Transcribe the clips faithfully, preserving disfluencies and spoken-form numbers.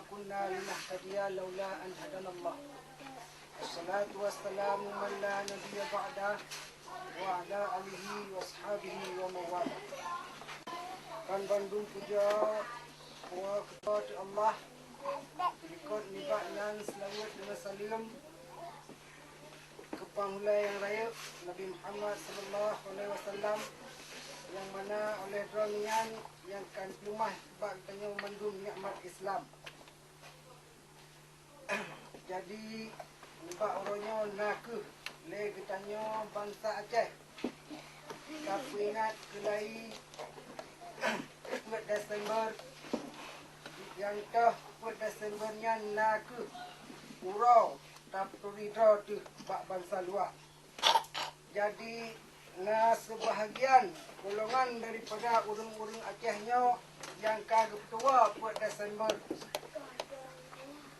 كنا لنهتدي لولا أن هدانا الله. الصلاة والسلام من لا نبي بعده وعلى آله وأصحابه ومن والاه. Ban bandum puja wa keudroe Allah, likot nibak nyan seulaweuet deungon saleuem keu Panghulai nyang rayeuk, Nabi Muhammad sallallahu alaihi wasallam, nyang mana oleh droeneuh nyan nyang ka geupeulumah bak geutanyoe mandum nikmat Islam. Jadi, nibak uroe nyoe na kheueh lé geutanyoe bansa Aceh ka peuingat keulai peuet Desember, nyang toh peuet Desember nyan na kheueh uroe tapeuturi droe teuh bak bansa luwa. Jadi, na seubahagian golongan daripada ureuëng-ureuëng Aceh nyoe nyang ka geupeutuwoe peuet Desember.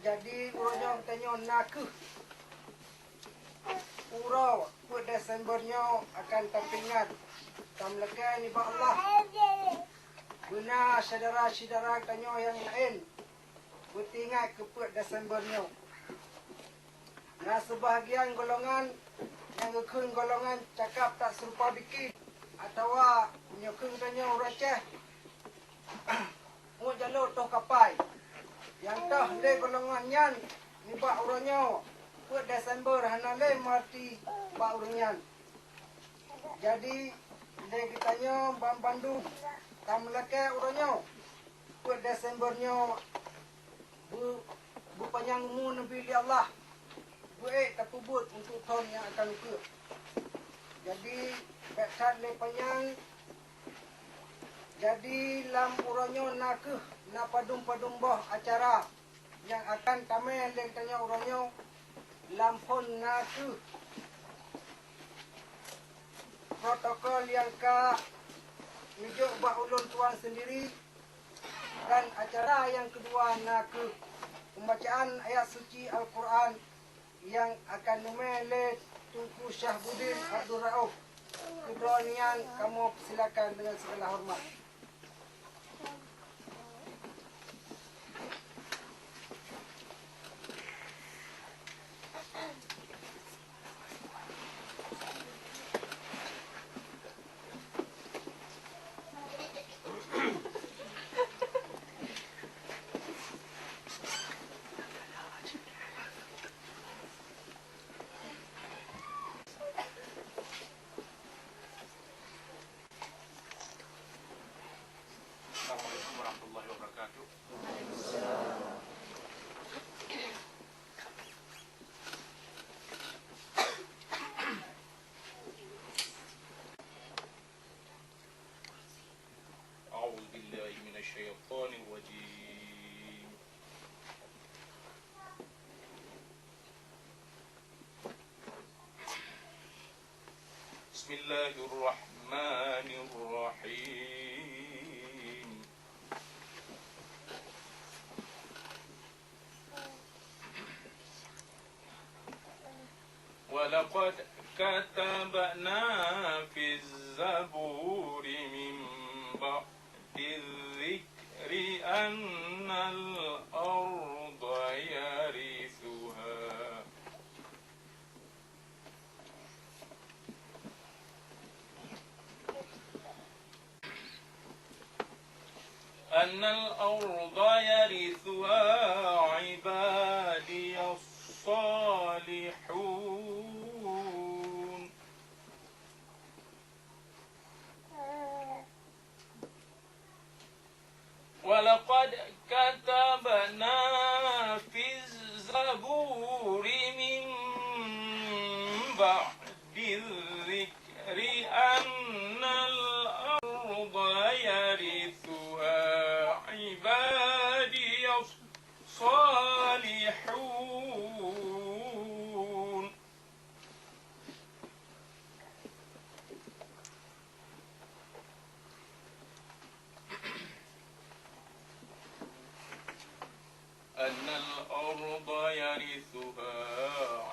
Jadi, uroe nyoe geutanyoe na kheueh uroe peuet Desember nyoe akan tapeuingat, tameulakée nibak Allah. Beuna syedara-syedara geutanyoe nyang laén beuteuingat keu peuet Desember nyoe. Na seubahagian golongan nyang geukheun golongan cakap tak seurupa bikin, atawa nyoe kheun tanyoe ureuëng Aceh, ngon jalok toh kapai. Nyang toh lé golongan nyan nibak uroe nyoe, peuet Desember hana lé meuarti bak ureuëng nyan. Jadi, lé geutanyoe banmandum tameulakée uroe nyoe, peuet Desember nyoe, beu-, beupanyang umu neubi lé Allah, beu-ék tapeubuet untuk thon nyang akan ukeue. Jadi, bék that lé panyang. Jadi, lam uroe nyoe na kheueh na padum-padum boh acara nyang akan tamé lé geutanyoe uroe nyoe. Lam phon na kheueh protokol nyang ka neujok bak ulôn tuan sendiri, dan acara nyang keudua na kheueh pembacaan ayat suci Al-Quran nyang akan neumé lé Teungku Syahbudin Abdul Rauf. Keudroe nyan kamoe peusilakan deungon sigala horeumat. Assalamualaikum warahmatullahi wabarakatuh. أعوذ بالله من الشيطان الرجيم. بسم الله الرحمن الرحيم. ولقد كتبنا في الزبور من بعد الذكر أن الأرض يرثها أن الأرض يرثها عبادي الصالحون. ولقد كتبنا في الزبور من بعد الذكر أن الأرض يرثها عبادي الصالحون. أن الأرض يرثها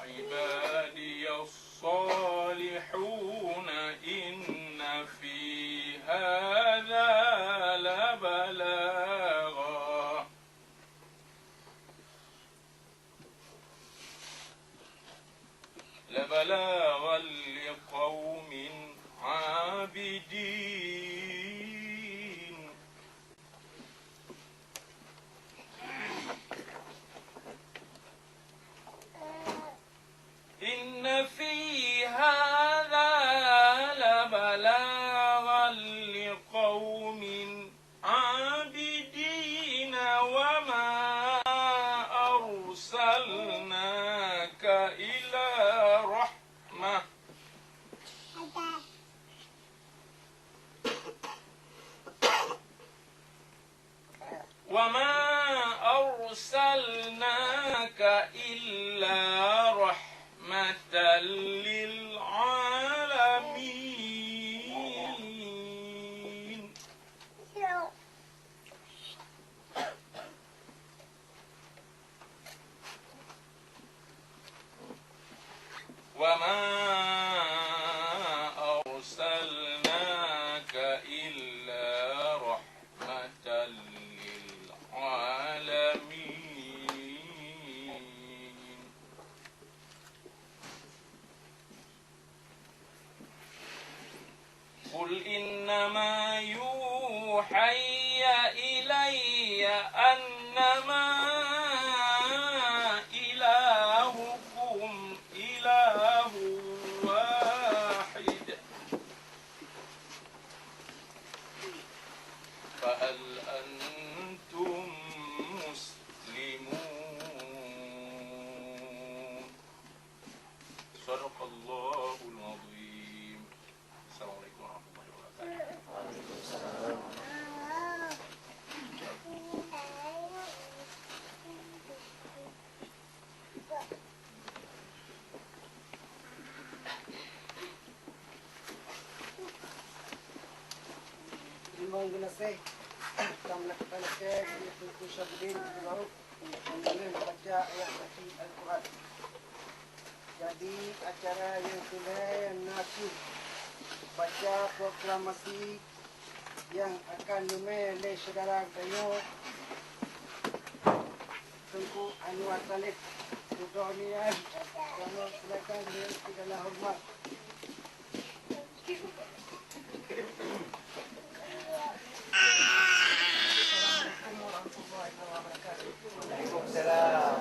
عبادي الصالحون إن في هذا لبلاغا. وما أرسلناك إلا رحمة للعالمين. وما أرسلناك إلا رحمة للعالمين. قل إنما يوحي إلي أنما إلهكم إله واحد فهل أنتم مسلمون. صدق الله العظيم. Assalamualaikum warahmatullahi wabarakatuh. Teurimong geunaséh, tameulah keupalékée keu Teungku Syabudin Abdul Rauf. Ulôn baca ayat suci Al-Quran. Jadi, acara nyang keu lhée na kheueh baca proklamasi nyang akan neumé lé syedara geutanyoe Teungku Anwar Saleh. Keudroe nyan, kamoe silakan dengan segala hormat. Assalamualaikum warahmatullahi wabarakatuh. Waalaikumsalam.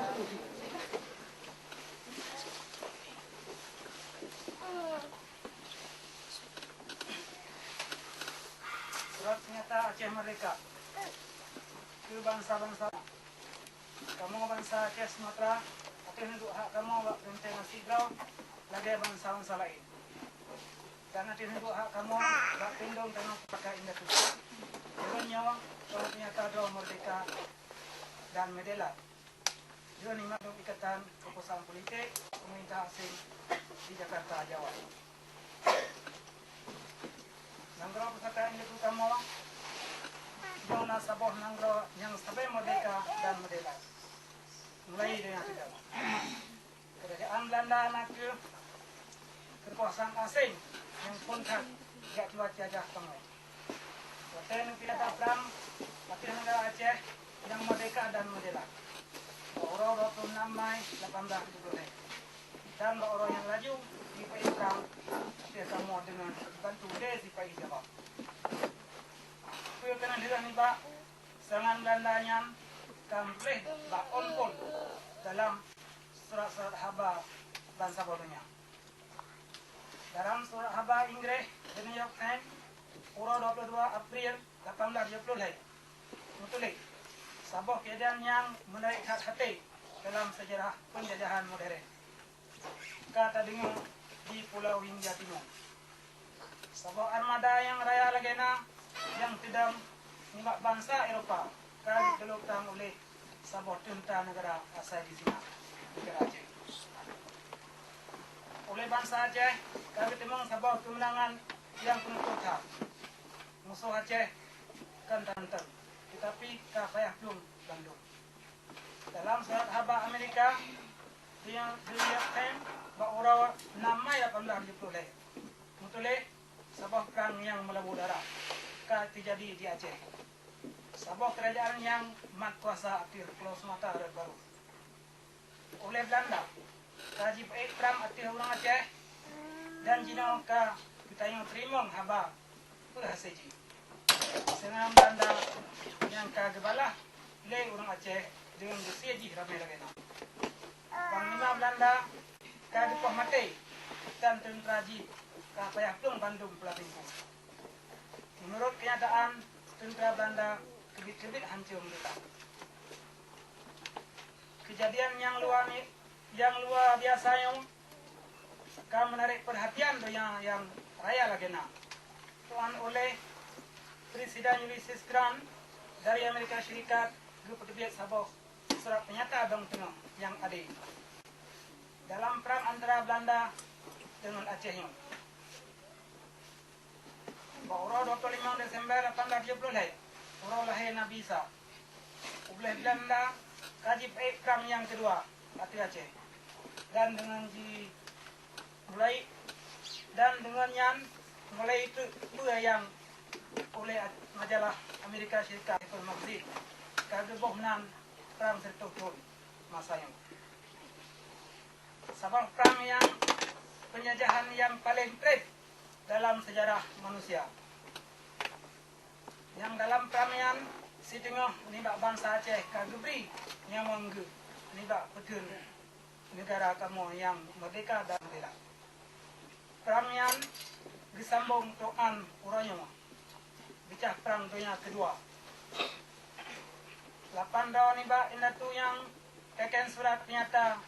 Surat peunyata Aceh Merdeka keu bansa-bansa. Kamoe bansa Aceh Sumatra ateueh neuduek hak kamoe bak peureuntée ngon sidroe lagée bansa-bansa laén. Dan ateueh neuduek hak kamoe bak tindong tanoh pusaka indatu. Ulôn nyoe kamoe peunyata droe merdeka dan merdela. Droe nibak dong ikatan keukuasaan politik pemerintah asing di Jakarta, Jawa. Nanggroe pusaka indatu kamoe, nyoe na saboh nanggroe nyang sabe merdeka dan merdela. Mulai dari nyang teuga. Keurajeuen Beulanda na kheueh keukuasaan asing nyang phon that jak tuha jajah kamoe. Watée neupiala prang ateueh neugara Aceh nyang merdeka dan merdela, bak uroe dua puluh enam Mai lapan belas tujoh puluh lhée, dan bak uroe nyang laju jipaih prang ateueh kamoe deungon jibantu lé sipaih Jawa. Peue keunan lheueh nibak serangan Beulanda nyan ka meutuléh bak ôn phon dalam surat-surat haba bansaboh donya. Dalam surat haba Inggréh, The New York Times, uroe dua puluh dua April lapan belas tujoh puluh lhée, meutuléh, saboh keujadian nyang meunarék that até dalam seujarah peunjajahan modern ka tadeungoe di Pulo Hindia Timong. Saboh armada nyang raya lagée na nyang teudong nibak bansa Eropa ka geutulok tang uléh saboh teuntra neugara asai di sinan, neugara Aceh. Uléh bansa Aceh ka geutimong saboh keumeunangan nyang peuneupeuet that. Musoh Aceh kon tan-tan, teutapi ka payah plueng bandum. Dalam surat haba Amerika, The New York Times, bak uroe enam Mai lapan belas tujoh puluh lhée, meutuléh saboh prang nyang meulabô darah ka teujadi di Aceh. Saboh keurajeuen nyang mat kuasa ateueh Pulo Sumatra rot barô. Uléh Beulanda ka jipeuék prang ateueh ureuëng Aceh, dan jinoe ka geutanyoe teurimong haba peue hase jih. Seunang Beulanda nyang ka geubalah lé ureuëng Aceh deungon geusie jih ramé lagée na. Panglima Beulanda ka geupoh maté, dan teuntra jih ka payah plueng bandum peulatih. Meunurot keunyataan, teuntra Beulanda keubiet-keubiet hanco meudeuka. Keujadian nyang luwa ni, nyang luwa biasa nyoe ka meunarék peurhatian donya nyang raya lagée na. Tuan uléh Presiden Ulysses Grant dari Amerika Syarikat geupeuteubiet saboh surat peunyata dong teungoh nyang ade dalam prang antara Beulanda deungon Aceh nyoe. Bak uroe dua puluh lima Desember lapan belas tujuh puluh lhèe, uroe lahé Nabi Isa, ubléh Beulanda ka jipeuék prang nyang keudua ateueh Aceh, dan deungon ji mulai, dan deungon nyan mulai treuk peue nyang ulèe majalah Amerika Syarikat People Magazine ka geuboh nan Prang Sireutoh Thôn masa nyoe. Saboh prang nyang peunjajahan nyang paleng treb dalam seujarah manusia. Nyang dalam prang nyan siteungoh nibak bansa Aceh ka geubri nyawöng geuh nibak peuteun neugara kamoe nyang meurdehka dan meurdehka. Prang nyan geusambong trok 'an uroe nyoe, bicah Prang Donya Keudua. Lapan droe nibak indatu nyang teken surat peunyata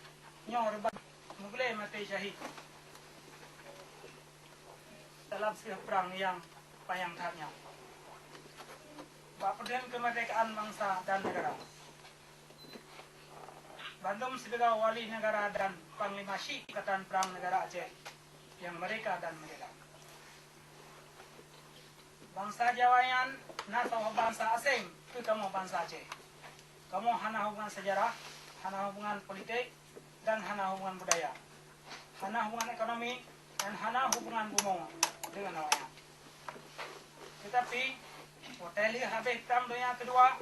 nyoe reubah meugulèe maté syahid dalam sigoe prang nyang panyang that nyan bak peuteun keumeurdehkaan bansa dan neugara. Bandum sibagoe wali neugara dan panglima syik Angkatan Prang Neugara Aceh nyang meurdehka dan meurdehka. Bansa Jawa nyan na saboh bansa aséng keu kamoe bansa Aceh. Kamoe hana hubungan seujarah, hana hubungan politik, dan hana hubungan budaya, hana hubungan ekonomi, dan hana hubungan bumoe deungon awaknyan. Teutapi, watèe lheueh habéh Prang Donya Keudua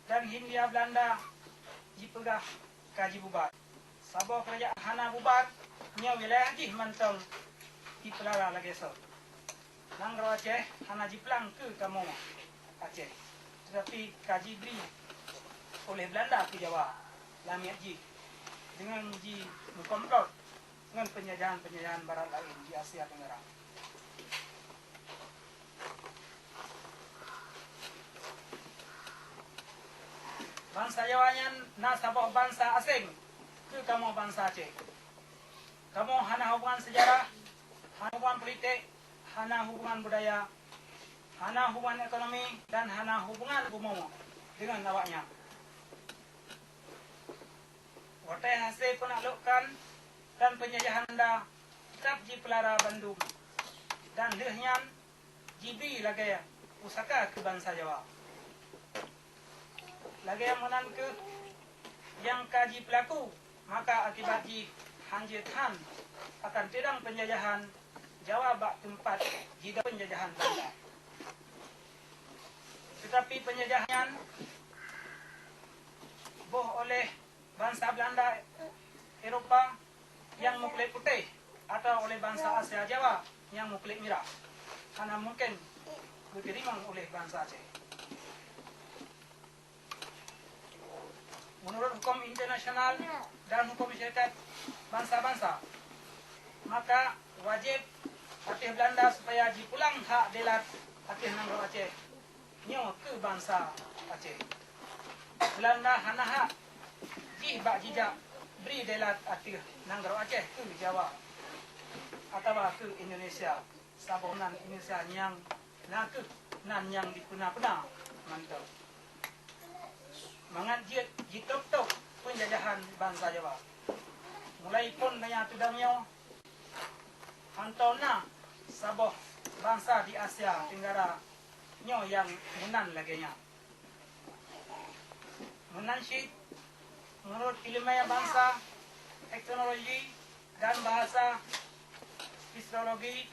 dan Hindia Beulanda jipeugah ka jibubar, saboh keurajeuen hana bubar, nyoe wilayah jih mantong jipeulara lagèe sot. Nanggroe Aceh hana jiplang keu kamoe Aceh, teutapi ka jibri oleh Beulanda keu Jawa lamiet jih deungon jimeukomplot ngon peunjajahan-peunjajahan barat laén di Asia Tenggara. Bansa Jawa nyan na saboh bansa aséng keu kamoe bansa Aceh. Kamoe hana hubungan seujarah, hana hubungan politik, hana hubungan budaya, hana hubungan ekonomi, dan hana hubungan bumoe deungon awaknyan. Watèe hase peunaklukkan dan peunjajahan Beulanda, teutap jipeulara bandum, dan lheueh nyan jibri lagèe pusaka keu bansa Jawa. Lagèe meunan kheueh nyang ka jipeulaku, maka akibat jih hanjeuet that akan teudong peunjajahan Jawa bak teumpat jidong peunjajahan Beulanda. Teutapi peunjajahan nyan boh oleh bansa Beulanda Eropa nyang meukulét putéh atawa oleh bansa Asia Jawa nyang meukulét mirah, hana mungken geuteurimong oleh bansa Aceh. Meunurot huköm internasional dan huköm syarikat bansa-bansa, maka wajéb ateueh Beulanda supaya jipulang hak dèlat ateueh nanggroe Aceh nyoe keu bansa Aceh. Beulanda hana hak jih bak jijak bri dèlat ateueh nanggroe Aceh keu Jawa atawa keu Indonesia, saboh nan Indonesia nyang na kheueh nan nyang dipeuna-peuna mantong. Mangat jeuet jitôb-tôb peunjajahan bansa Jawa. Mulai phon donya teudong nyoe, hántom na saboh bansa di Asia Tenggara nyoe nyang meunan lagèe nyan. Meunan cit, meunurot ileumèe bansa, etnologi, dan bahasa, historiologi,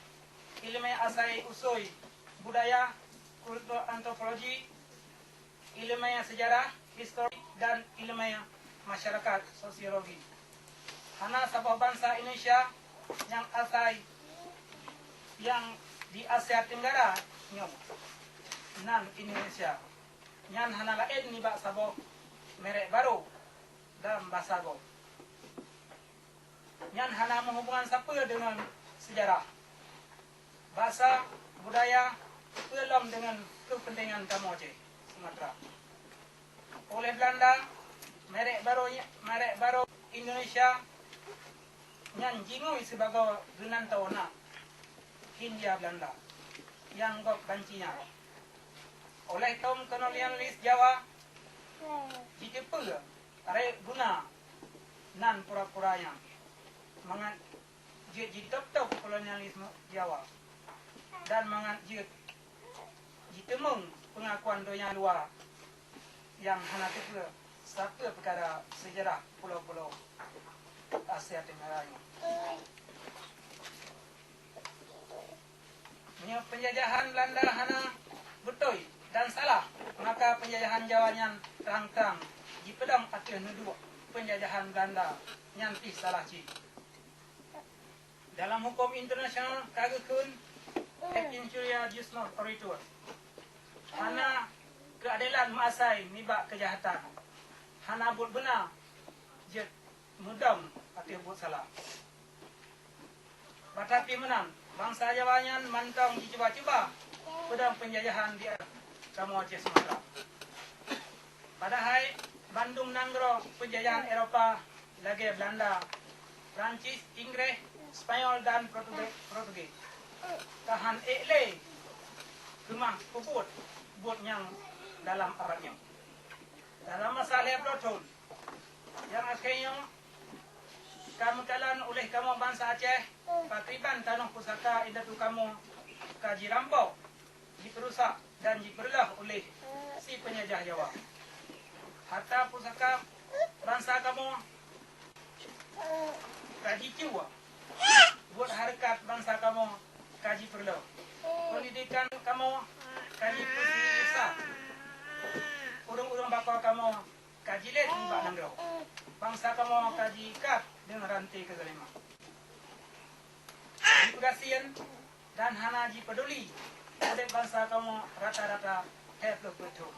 ileumèe asai-usui budaya, kultur, antropologi, ileumèe seujarah, histori, dan ileumèe masyarakat, sosiologi. Hana saboh bansa Indonesia nyang asai nyang di Asia Tenggara nyoe nan Indonesia. Nyan hana laén nibak saboh merek barô dalam basa gob. Nyan hana meuhubongan sapeue deungon seujarah, basa, budaya, peue lom deungon keupeuntengan kamoe Aceh Sumatra. Oleh Beulanda, merek barô, merek barô Indonesia nyan jingui sibagoe geunantoe na Hindia Beulanda nyang gob banci nyan. Oleh kaum kolonialis Jawa, jiteupeue rayeuk guna nan pura-pura nyan, mangat jeuet jitôb-tôb kolonialisme Jawa, dan mangat jeuet jiteumeung peungakuan donya luwa nyang hana teupeue sapeue peukara seujarah pulo-pulo Asia Tenggara nyoe. Meunyoe peunjajahan Beulanda hana beutôi dan salah, maka peunjajahan Jawa nyan trang-trang jipeudong ateueh neuduek peunjajahan Beulanda nyan pih salah cit. Dalam huköm internasional ka geukheun et injuria diis non oritur, hana keuadelan meuasai nibak keujahatan, hana buet beuna jeuet meudong ateueh buet salah. Batapi meunan, bansa Jawa nyan mantong jicuba-cuba peudong peunjajahan di ateueh kamoe Aceh Sumatra. Padahai bandum nanggroe peunjajahan Eropa lagée Beulanda, Prancis, Inggréh, Spanyol dan Portuge-, Portugis ka han ék lé keumah peubuet buet nyang dalam abad nyoe. Dalam masa lhée ploh thon nyang akhé nyoe ka meukalon uléh kamoe bansa Aceh, pakriban tanoh pusaka indatu kamoe ka jirampok, jipeurusak dan jipeureuloh uléh si peunjajah Jawa. Harta pusaka bansa kamoe ka jicue, buet hareukat bansa kamoe ka jipeureuloh, peundidikan kamoe ka jipeususah, ureuëng-ureuëng bako kamoe ka jilét nibak nanggroe. Bansa kamoe ka jiikat deungon ranté keuzaliman, jipeugasien dan hana jipeuduli udeb bansa kamoe rata-rata lhée ploh peuet thon.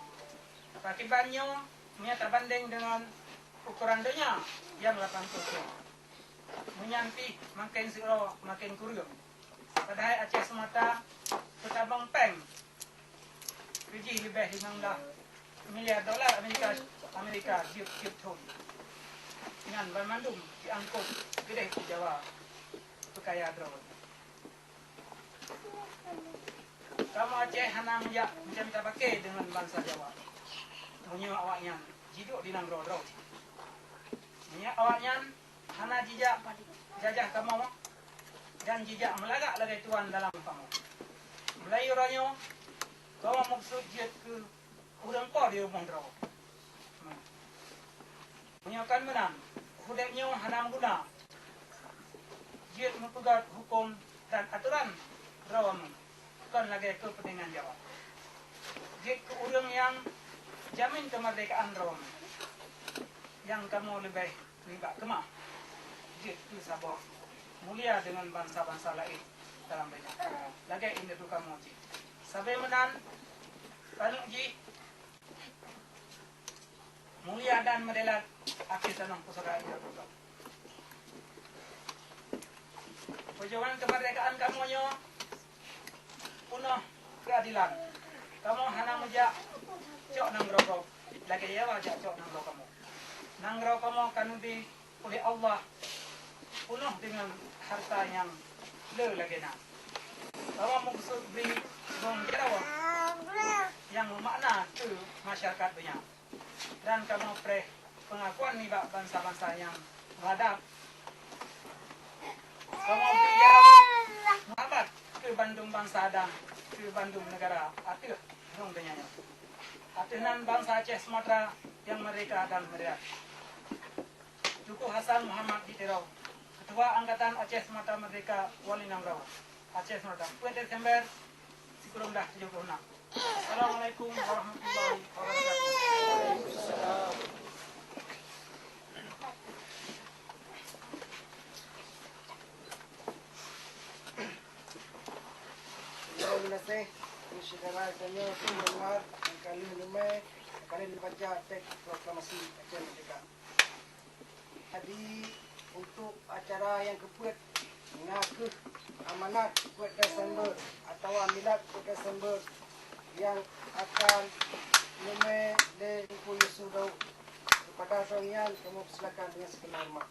Pakriban nyoe meunyoe tabandeng deungon ukoran donya nyang lapan ploh thon, meunyan pih maken siuroe maken kureueng. Padahai Aceh Sumatra peutabong péng keu jih leubeh limong blaih miliar dolar Amerika, Amerika tieb-tieb thon. Nyan banmandum jiangkot keudeh u Jawa peukaya droe. Kamoe Aceh hana meujak mita-mita paké deungon bansa Jawa meunyoe awaknyan jiduek di nanggroe droe. Meunyoe awaknyan hana jijak jajah kamoe dan jijak meulagak lagée tuan dalam kamoe. Meulayeue uroe nyoe, kamoe meukeusut jeuet keu ureuëng po di rumoh droe. Meunyoe kon meunan, udeb nyoe hana meuguna. Jeuet meupeugét huköm dan atoran droe kon lagée keupeuntengan Jawa. Jeuet keu ureuëng nyang jamin keumeurdehkaan droe nyang kamoe leubeh nibak keumah, jeuet keu saboh mulia deungon bansa-bansa laén dalam donya, lagée indatu kamoe cit. Sabe meunan, paneuk jih mulia dan meudelat akhé tanoh pusaka indatu kamoe. Peujuangan keumeurdehkaan kamoe nyoe peunoh keuadilan. Kamoe hana meujak cok nanggroe gob lagée Jawa jak cok nanggroe kamoe. Nanggroe kamoe ka neubi uléh Allah peunoh deungon harta nyang le lagée na. Kamoe meukeusut bri gong jaroe nyang meumakna keu masyarakat donya. Dan kamoe preh peungakuan nibak bansa-bansa nyang meuadab. Kamoe bri jaroe meuabat keu bandum bansa dan keu bandum neugara ateueh rhueng donya nyoe. Ateueh nan bansa Aceh Sumatra nyang meurdehka dan meurehat. Teungku Hasan Muhammad di Tiro, Ketua Angkatan Aceh Sumatra Merdeka, Wali Nanggroe Aceh Sumatra, peuet Desember sikureueng dah tujoh puluh enam. Assalamualaikum warahmatullahi wabarakatuh. Terima kasih, syedara geutanyoe, Tuan Anwar, nyang ka lheueh neumé, ka lheueh neubaca teks proklamasi Aceh Merdeka. Jadi, untuk acara nyang keupeuet, na kheueh amanat peuet Desember atawa milad peuet Desember nyang akan neumé lé Teungku Yusuf Daud. Kepada droeneuh nyan, kamoe persilakan dengan segenap hormat.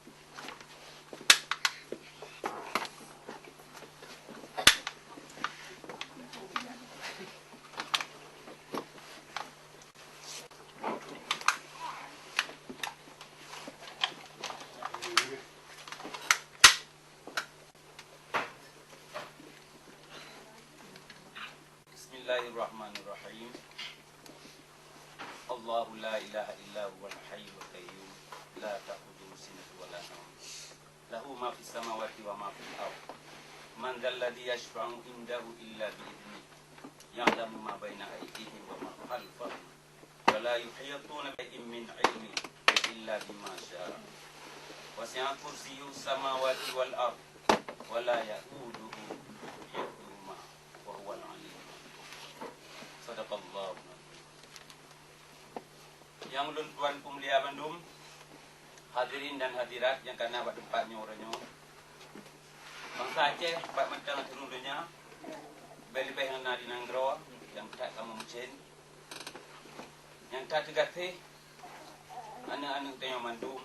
Bismillahirrahmanirrahim. Allahu la ilaha illa huwal hayyul qayyum, la ta'khudhuhu sinatun wa la nawm. Lahu ma fis samawati wa ma fil ard. Man dzalladzi yasyfa'u indahu illa bi idznihi. Ya'lamu ma baina aydihim wa ma khalfahum. Wa la yuhituna bi syai'in min ilmihi illa bima sya'a. Wasi'a kursiyyuhus samawati wal ard. Wa la ya'uduhu hifdhuhuma wa huwal aliyyul azim. Sadaqallahul azim. Nyang ulôn tuan peumulia bandum, hadirin dan hadirat nyang ka na bak teumpat nyoe uroe nyoe. Bansa Aceh bak mantong ateueh donya, leubeh-leubeh nyang na di nanggroe nyang that kamoe meucen. Nyang that teugaséh, aneuk-aneuk tanyoe mandum,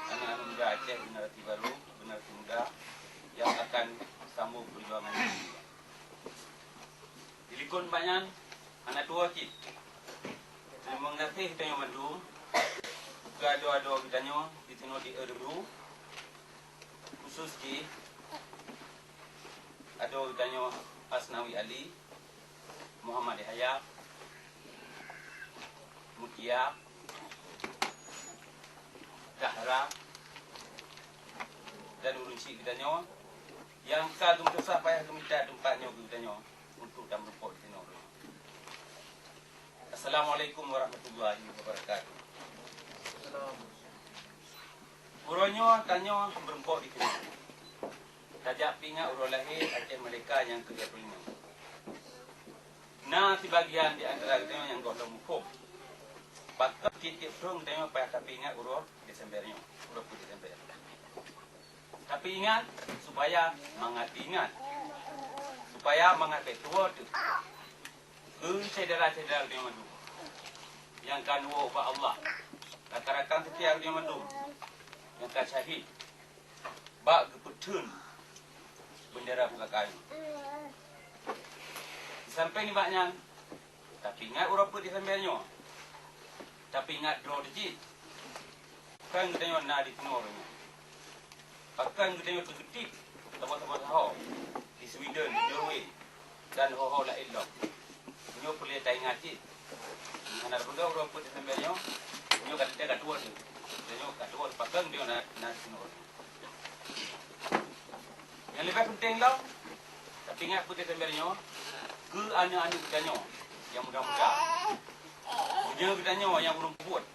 aneuk-aneuk muda Aceh generasi barô, generasi muda nyang akan sambông peujuangan nyoe. Dilikot bak nyan, hana tuwoe cit. Teurimong gaséh geutanyoe mandum keu adoe-adoe geutanyoe disinoe di Erdu, khusus jih adoe geutanyoe Asnawi Ali, Muhammad Yahya, Mutia, Zahra, dan ureuëng syiek geutanyoe nyang ka geumeutusah payah geumita teumpat nyoe keu geutanyoe untuk tameurumpok disinoe. Assalamualaikum warahmatullahi wabarakatuh. Uroe nyoe tanyoe meureumpok dikeue. Tajak peuingat uroe lahé Aceh Merdeka nyang keu lhèe ploh limong. Na sibagian di antara geutanyoe nyang gohlom muphom pakon tieb-tieb thon geutanyoe payah tapeuingat uroe Desember nyoe, uroe peuet Desember. Tapi ingat, supaya mangat ingat, supaya mangat bèk tuwoe teuh. Keu syedara-syedara geutanyoe mandum nyang ka neuwoe ubak Allah, rakan-rakan seutia geutanyoe mandum nyang ka syahid bak geupeutheun beundera pusaka nyoe. Disampéng nibak nyan, tapeuingat uroe peuet Desember nyoe, tapeuingat droe teuh jih. Pakon geutanyoe na di sinoe uroe nyoe? Pakon geutanyoe teukeutip saboh-saboh saho di Sweden, di Norway, dan ho-ho laén lom? Nyoe peureulèe taingat cit. Hana tapeugah uroe peuet Desember nyoe, nyoe ka teuntèe ka tuwoe teuh. Geutanyoe ka tuwoe, pakon geutanyoe na, na di sinoe uroe nyoe? Nyang leubeh peunteng lom, tapeuingat peuet Desember nyoe keu aneuk-aneuk geutanyoe nyang muda-muda. Meunyoe geutanyoe nyang ureueng peubuet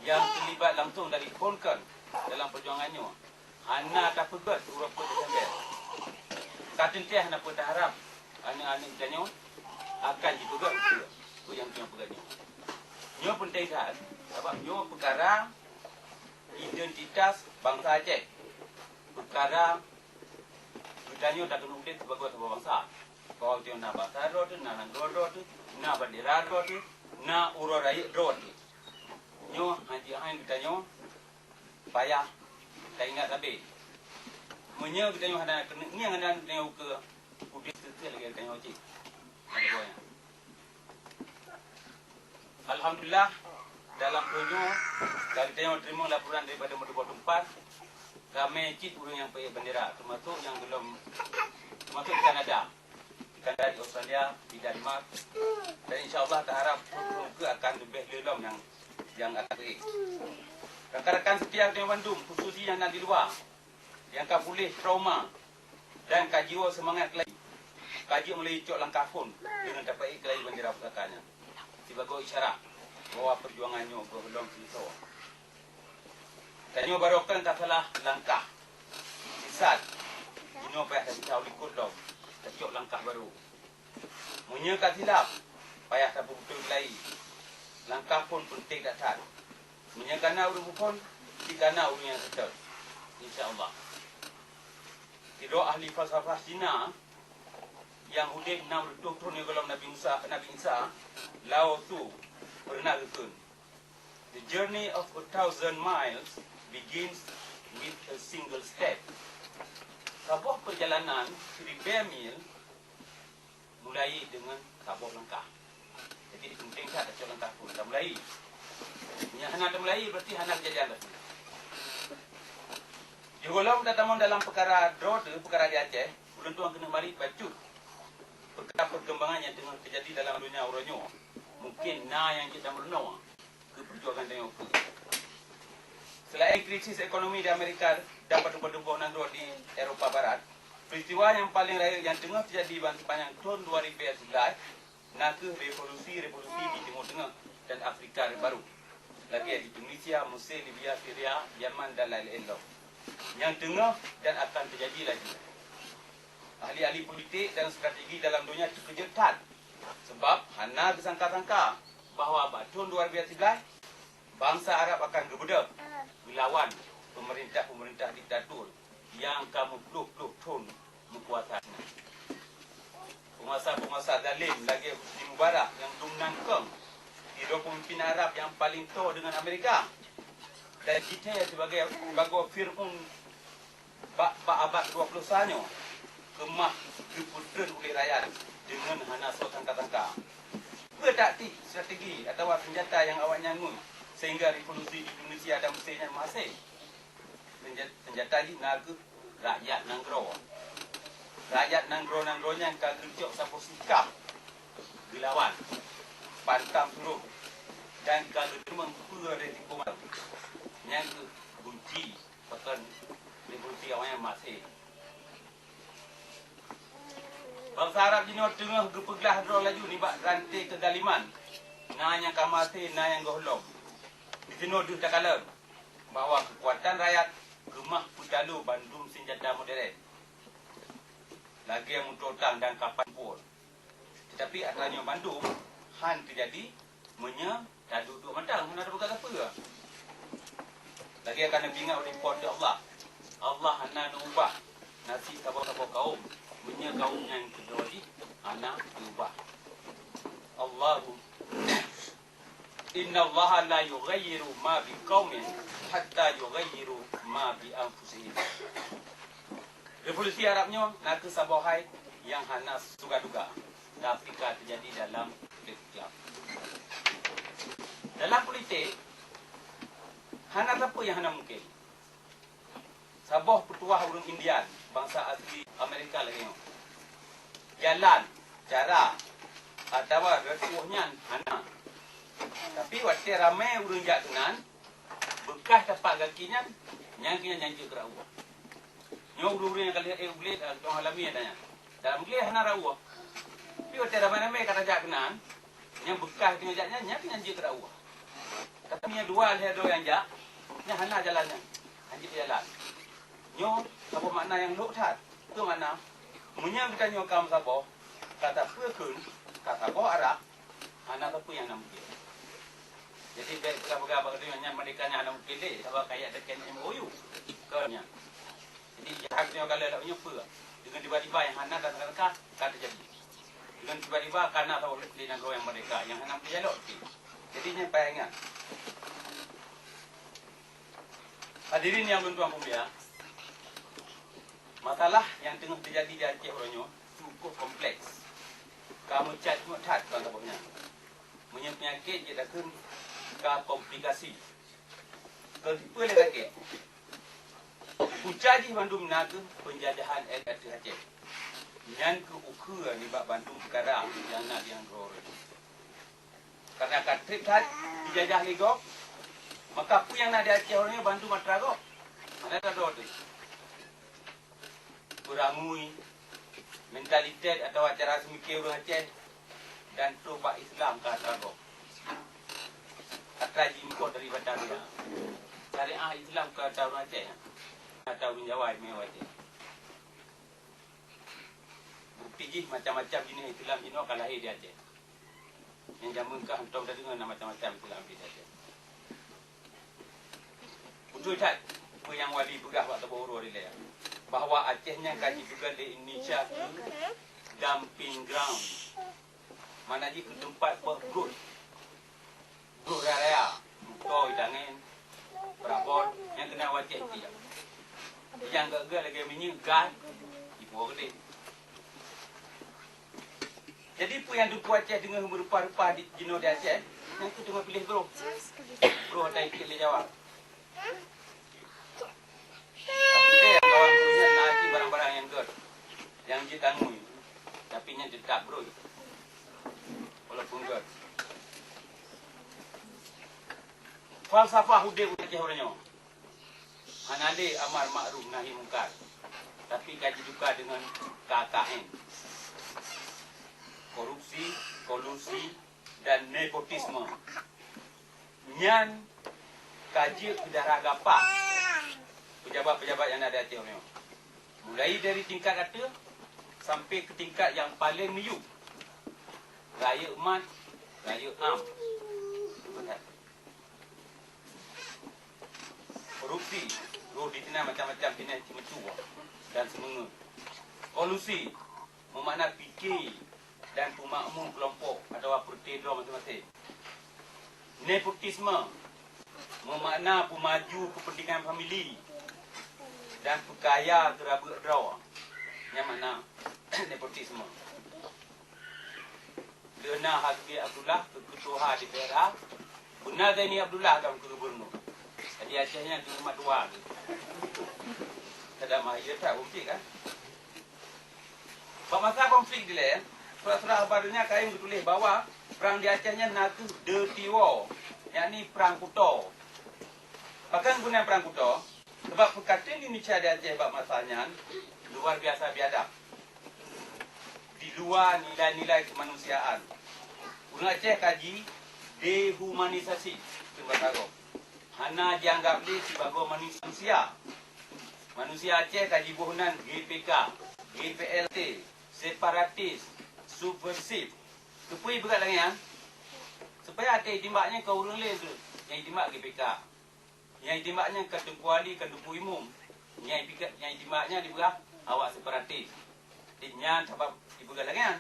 nyang teulibat langsong dari phon kon dalam peujuangan nyoe hana tapeugèt uroe peuet Desember, ka teuntèe hana peue taharab aneuk-aneuk geutanyoe akan jipeugèt peue, peue nyang geutanyoe peugèt nyoe. Nyoe peunteng that, sabab nyoe peukara identitas bansa Aceh. Peukara geutanyoe takeuneuk udép sibagoe saboh bansa. Bahwa geutanyoe na bansa droe teuh, na nanggroe droe teuh, na bandera droe teuh, na uroe rayeuk droe teuh. Nyoe han jeuet hai geutanyoe payah taingat sabe. Meunyoe geutanyoe hana keuneuk ngieng aneuk-aneuk geutanyoe keu udép teuh lagèe geutanyoe cit. Alhamdulillah, dalam donya, ka geutanyoe teurimong laporan daripada meutuboh teumpat, ramé cit ureueng nyang peuék bandera, teumasok nyang gohlom, teumasok di Kanada, di Kanada, di Australia, di Denmark, dan insya Allah taharap ureueng keu akan leubeh le lom nyang, nyang akan peuék. Rakan-rakan seutia geutanyoe bandum, khusus nyang na di luwa, nyang ka puléh trauma dan ka jiwoe seumangat keulayi, ka jeuet mulai cok langkah phon deungon tapeuék keulayi bandera pusaka nyan sibagoe isyarat bahwa peujuangan nyoe gohlom seuusoe. Tanyoe barô kon tasalah langkah, sisat, jinoe payah tasisat u likot lom, tacok langkah barô. Meunyoe ka silap, payah tapeubeutôi keulayi. Langkah phon peunteng that-that. Meunyoe ka na ureueng bukon, pih ka na ureueng nyang seutôt. Insya Allah. Sidroe ahli falsafah Cina nyang udép enam reutôh thon sigohlom Nabi Musa, Nabi Isa, Lao Tzu, peureunah geukheun, "The journey of a thousand miles begins with a single step." Saboh peurjalanan siribèe mil mulai deungon saboh langkah. Jadi, peunteng that tacok langkah phon tamulai. Meunyoe hana tamulai, berarti hana keujadian lagi. Sigohlom tatamong dalam peukara droe teuh, peukara di Aceh, ulôn tuan keuneuk marit bacut Peukara peukembangan nyang teungoh teujadi dalam donya uroe nyoe, mungken na nyang jeuet tameurunoe keu peujuangan tanyoe keu. Seulaén krisis ekonomi di Amerika dan padub-padub goh nanggroe di Eropa Barat, peuristiwa nyang paleng rayeuk nyang teungoh teujadi ban sepanjang thon dua ribèe seubelaih na kheueh revolusi-revolusi di Timur Teungoh dan Afrika Baru, lagèe di Tunisia, Mesir, Libya, Syria, Yaman dan laén-laén lom, nyang teungoh dan akan teujadi laju. Ahli-ahli politik dan strategi dalam donya teukeujot that, sabab hana geusangka-sangka bahwa bak thon dua ribèe seubelaih, bansa Arab akan geubeudôh geulawan peumeurintah-peumeurintah diktator nyang ka meuploh-ploh thon meukuasa. Peunguasa-peunguasa zalém lagèe Husni Mubarak nyang dum nangkong sidroe peumimpin Arab nyang paleng toe deungon Amerika, dan jitée sibagoe, sibagoe Fir'aun bak, bak abad dua ploh sa nyoe keumah geupeutreun uleh rakyat deungon hana soe sangka-sangka. Peue taktik, strategi atawa seunjata nyang awaknyan ngui sehingga revolusi di Indonesia dan Mesir nyan meuhase? Seunja-, seunjata jih na kheueh rakyat nanggroe. Rakyat nanggroe-nanggroe nyan ka geucok saboh sikap geulawan, pantang surot, dan ka geuteurimong peue risiko mantong. Nyan kheueh gunci pakon revolusi awaknyan meuhase. Bansa Arab jinoe teungoh geupeuglah droe laju nibak ranté keuzaliman, na nyang ka meuhase, na nyang gohlom. Disinoe deuh takalon bahwa keukuatan rakyat keumah peutalo bandum seunjata modern, lagèe meuto tang dan kapan pun. Teutapi atra nyoe bandum han teujadi meunyoe taduek-duek mantong hana tapeugah sapeue. Lagèe ka neupeugah uleh Po teu Allah, Allah hana neuubah nasib saboh-saboh kaum meunyoe kaum nyang keudroe jih hana geuubah. Allahu, "Innallaha la yughayyiru ma biqaumin hatta yughayyiru ma bi anfusihim." Revolusi Arab nyoe na kheueh saboh hai nyang hana suga-duga, tapi ka teujadi dalam politik Islam. Dalam politik, hana sapeue nyang hana mungken. Saboh peutuah ureueng India, bansa asli Amerika lagèe nyoe. Jalan, cara, atawa reutoh nyan hana. Tapi watèe ramé ureueng jak keunan, beukah tapak gaki nyan, nyan keuh nyan jeuet keu rot ueh. Nyoe ureueng-ureueng nyang ka lheueh ék u glé, eh, dong alami ada nyan. Dalam glé hana rot ueh. Tapi watèe ramé-ramé ka tajak keunan, nyang beukah teungoh jak nyan, nyan keuh nyan jeuet keu rot ueh. Tapi nyoe dua lhèe droe nyang jak, nyan hana jalan nyan. Hanjeuet jalan. Nyoe saboh makna nyang lhok that. Peue makna? Meunyoe geutanyoe ka meusaboh, ka tapeue kheun, ka saboh arah, hana sapeue nyang na mungken. Jadi, bèk peugah-peugah bak geutanyoe nyan merdeka nyan hana mungken lé, sabab ka jak teken M O U. Kon nyan. Jadi, jak geutanyoe kalon lagèe nyoe peue? Deungon tiba-tiba nyang hana teuka-teuka ka teujadi. Deungon tiba-tiba ka na saboh lé nanggroe nyang merdeka, nyang hana meudialog cit. Jadi, nyan payah ingat. Hadirin nyang lôn tuan peumulia, masalah nyang teungoh teujadi di Aceh uroe nyoe cukup kompleks. Ka meucak-meucak that ban saboh nyan. Meunyoe peunyakét jeuet takheun ka komplikasi. Keu peue lé sakét? Punca jih bandum na kheueh peunjajahan ateueh Aceh. Nyan kheueh ukheue nibak bandum peukara nyang na di nanggroe. Karena ka trép that jijajah lé gob, maka peue nyang na di Aceh uroe nyoe bandum atra gob. Hana tadroe teuh. Peurangui, mentalitet atawa cara seumike ureueng Aceh, dan trok bak Islam ka atra gob. Atra jiimpôt dari Batavia. Syariah Islam ka atra ureueng Aceh. Atra ureueng Jawa imewa Aceh. Bukti jih macam-macam jeunèh Islam jinoe ka lahé di Aceh. Nyang jameun ka hantom tadeungoe na macam-macam Islam di Aceh. Beutôi that peue nyang Wali peugah bak saboh uroe dilèe, bahwa Aceh nyan ka jipeugah lé Indonesia keu dumping ground. Makna jih keu teumpat beuh brôk. Brôk raya-raya, meuto, itangen, peurabot, nyang keunan u Aceh tiep. Nyang gèt-gèt lagèe minyeuk, gas, jipuwoe keudéh. Jadi, peue nyang Teungku Aceh teungoh meurupa-rupa di, jinoe di Aceh, nyan keuh teungoh piléh brôk. Brôk ata ikét lé Jawa. Tapi kawan-kawan nyan na cit barang-barang nyang gèt, nyang jitangui. Tapi nyan teutap brôk. Walaupun göt. Falsafah udép ureuëng Aceh uroe nyoe hana lé amar makruf nahi mungkar, tapi ka jiteuka deungon K K N. Korupsi, kolusi, dan nepotisme. Nyan ka jeuet keu dara gapa pejabat-pejabat nyang na di Aceh nyoe. Mulai dari tingkat ateueh sampai ke tingkat nyang paleng miyueb. Rayeuk mat, rayeuk am. Korupsi, roh di sinan macam-macam jeunèh ceumeucue dan seumeungeut. Kolusi, meumakna pike dan peumakmu keulompok atawa peureute droe maséng-maséng. Nepotisme, meumakna peumaju keupeuntengan famili dan peukaya keu rabeuk droe. Nyan makna nepotisme. Lheueh na Hasbi Abdullah keu keutuha D P R A, beuna Zaini Abdullah ka keu gubernur. Jadi Aceh nyan di rumah dua tu. Kada mah iya tak bukti kan? Bak masa konflik dilèe, surat-surat haba donya kayém geutuléh bahwa prang di Aceh nyan na kheueh dirty war, yakni prang kuto. Pakon guna prang kuto? Sabab peukateun Indonesia di Aceh bak masa nyan luar biasa biadab. Di luwa nilai-nilai keumanusiaan. Ureuëng Aceh ka ji dehumanisasi, kheun basa gob. Hana jianggab lé sibagoe manusia. Manusia Aceh ka jiboh nan G P K, G P L T, separatis, subversif. Keupeue ipeugah lagèe nyan? Supaya até itimbak nyan keu ureuëng lé tu, nyang itimbak G P K. Nyang itimbak nyan ka Teungku Ali, ka Teungku Imum. Nyang itimbak, nyang itimbak nyan dipeugah awak separatis. Di nyan sabab ipeugah lagèe nyan.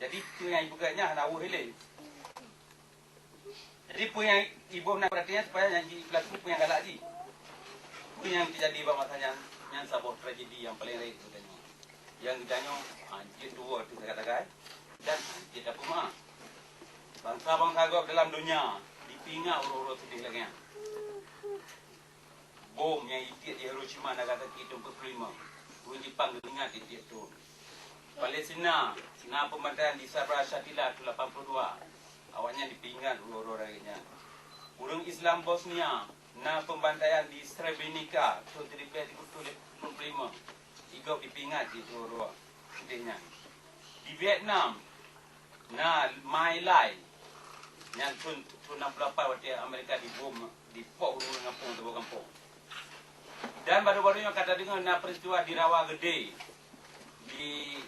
Jadi, peue nyang ipeugah nyan hana weueh ilée. Jadi, peue nyang iboh na perhatian supaya nyang ji pelaku peue nyang galak ji. Peue nyang teujadi bak masa nyan, nyan saboh tragedi nyang paleng rayeuk geutanyoe. Nyang geutanyoe hanjeuet tuwoe teuh sagai-sagai dan hanjeuet tapeumaáh. Bansa-bansa gob dalam donya dipeuingat uroe-uroe seudeh lagèe nyan. Bom nyang jitiek di Hiroshima, Nagasaki thôn peuet ploh limong, ureuëng Jepang geuingat tiep-tiep thôn. Palestina na pembantaian di Sabra Shatila thôn lapan ploh dua, awaknyan dipeuingat uroe-uroe rayeuk nyan. Ureuëng Islam Bosnia na pembantaian di Srebrenica thôn siribèe sikureueng peuet ploh limong, i gob dipeuingat cit uroe-uroe seudeh nyan. Di Vietnam na My Lai, nyan thôn, thôn enam puluh lapan watèe Amerika dibom, dipoh ureuëng gampông, saboh gampông. Dan baru-baru nyoe ka tadeungoe na peristiwa di Rawa Gede, di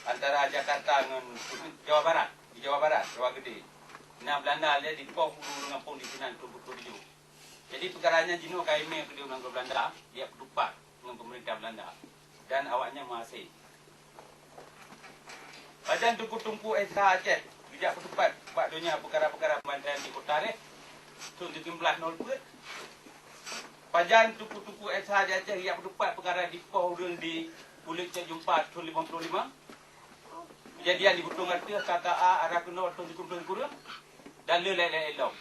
antara Jakarta ngon Jawa Barat, di Jawa Barat, Rawa Gede. Na Belanda lé dipoh ureuëng gampông di sinan, thôn peuet ploh tujoh. Jadi, peukara nyan jinoe ka imè keudéh u nanggroe Belanda, jijak peutupat ngon peumeurintah Belanda, dan awaknyan meuhasé. Pajan teungku-teungku S H Aceh geujak peutupat bak donya peukara-peukara pembantaian di Kuta Reh thôn sikureueng blaih nol peuet? Pajan teungku-teungku S H di Aceh geujak peutupat peukara dipoh ureuëng di Pulék Cot Jumpa thôn limong ploh limong? Keujadian di Butong Ateueh, K K A, Ara Keunoe thôn sikureueng ploh sikureueng, dan le laén-laén lom.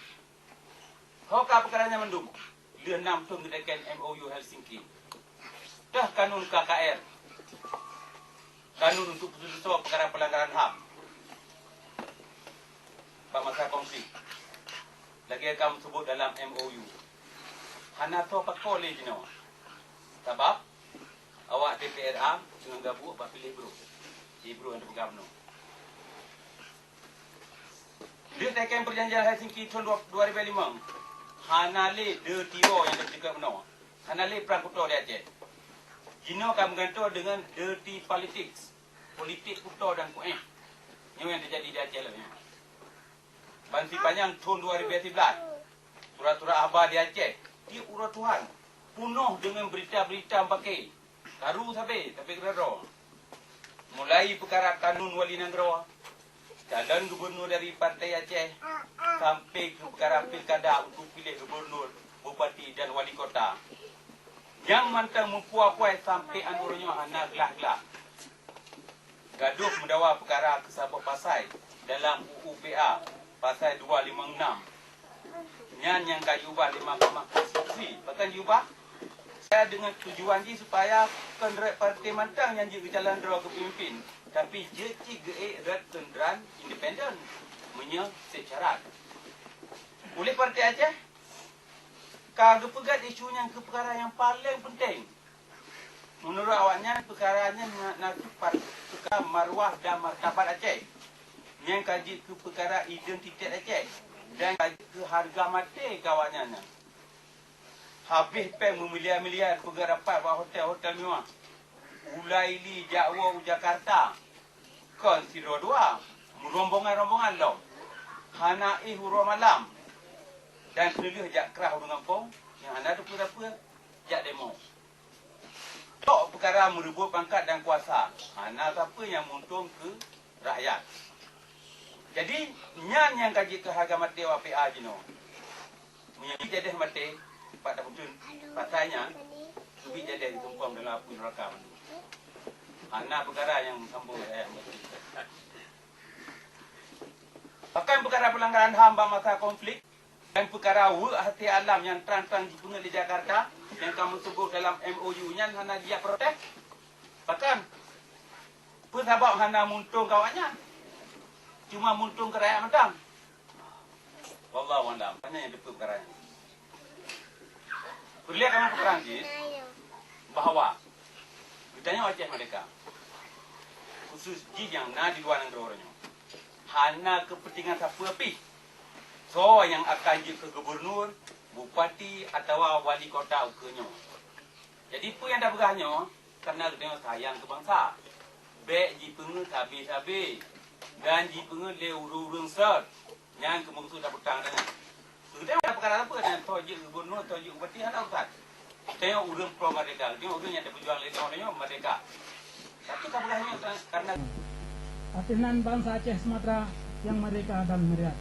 Ho ka peukara nyan mandum, lheueh nam thôn geuteken M O U Helsinki. Teuh kanun K K R, kanun untuk peuseuleusoe peukara peulanggaran ham bak masa konflik, lagèe ka meuseubut dalam M O U. Hana soe pakoe lé jinoe, sabab awak D P R A teungoh gabuk bak piléh brôk, di brôk nyang teupeugah bunoe. Lheueh teken Peujanjian Helsinki thôn dua, dua ribèe limong, hana lé dirty war nyang teupeugah bunoe. Hana lé prang kuto di Aceh. Jinoe ka meugantoe deungon dirty politics, politik kuto dan kuéh. Nyoe nyang teujadi di Aceh lagèe nyoe. Ban sipanyang thôn dua ribèe siblaih, surat-surat haba di Aceh tiep uroe Tuhan punoh deungon beurita-beurita meupaké. Karu sabe, tapi keudroe. Mulai peukara kanun wali nanggroe, calon gubernur dari Partai Aceh, sampai keu peukara pilkada untuk piléh gubernur, bupati dan wali kota. Nyang mantong meupuwoe-puwoe sampoe 'an uroe nyoe hana glah-glah. Gadoh meudawa peukara keu saboh pasai dalam U U P A, pasai dua limong nam. Nyan nyang ka jiubah lé Mahkamah Konstitusi. Pakon jiubah? Deungon tujuan jih supaya kon rot partai mantong nyang jeuet geucalon droe keu peumimpin, tapi jeuet cit geuék rot kheun independen, meunyoe seb syarat. Uléh Partai Aceh ka geupeugét isu nyan keu peukara nyang paleng peunteng. Meunurot awaknyan, peukara nyan na, na kheueh par-, peukara marwah dan martabat Aceh, nyang ka jeuet keu peukara identitas Aceh dan ka jeuet keu hareuga maté keu awaknyan nyan. Habéh péng meumiliar-miliar peugah rapat bak hotel-hotel mewah. Ulai li jak woe u Jakarta, kon sidroe dua, meurombongan-rombongan lom. Hana éh uroe malam, dan keuneulheueh jak krah ureuëng gampông nyang hana teupeue-teupeue jak demo. Tok peukara meureubot pangkat dan kuasa, hana sapeue nyang meuuntông keu rakyat. Jadi, nyan nyang ka jeuet keu hareuga maté awak P A jinoe. Meunyoe jadeh maté, pat tapeutreun pasai nyan, keubiet jadeh jitumpông dalam apui neuraka mandum. Hana peukara nyang sambông lé ayat maté. Bahkan peukara peulanggaran HAM bak masa konflik dan peukara weuek hasé alam nyang trang-trang jipeungeut lé Jakarta nyang ka meutuboh dalam M O U nyan hana jijak protes. Bahkan, peue sabab hana meuuntông keu awaknyan, cuma meuuntông keu rakyat mantong. Wallahu a'lam. Hana nyang teupeu peukara nyan. Peureulée kamoe peuteurang cit bahwa geutanyoe Aceh Merdeka, khusus jih nyang na di luwa nanggroe nyoe, hana keupeuntengan sapeue pih soe nyang akan jeuet keu gubunur, bupati, atawa wali kota ukeue nyoe. Jadi, peue nyang tapeugah nyoe, kareuna geutanyoe sayang keu bansa. Bék jipeungeut sabe-sabe dan jipeungeut lé ureuëng-ureuëng sot. Nyan keuh meukeusud tapeutang tanyoe. Geutanyoe hana peukara sapeue, dan toh jeuet gubunur, toh jeuet bupati, hana urusan. Geutanyoe ureuëng pro merdeka, geutanyoe ureuëng nyang tapeujuang lé tanyoe merdeka. Tapi tapeugah nyoe ka-, kareuna Ateueh nan bansa Aceh Sumatra nyang merdeka dan meriah.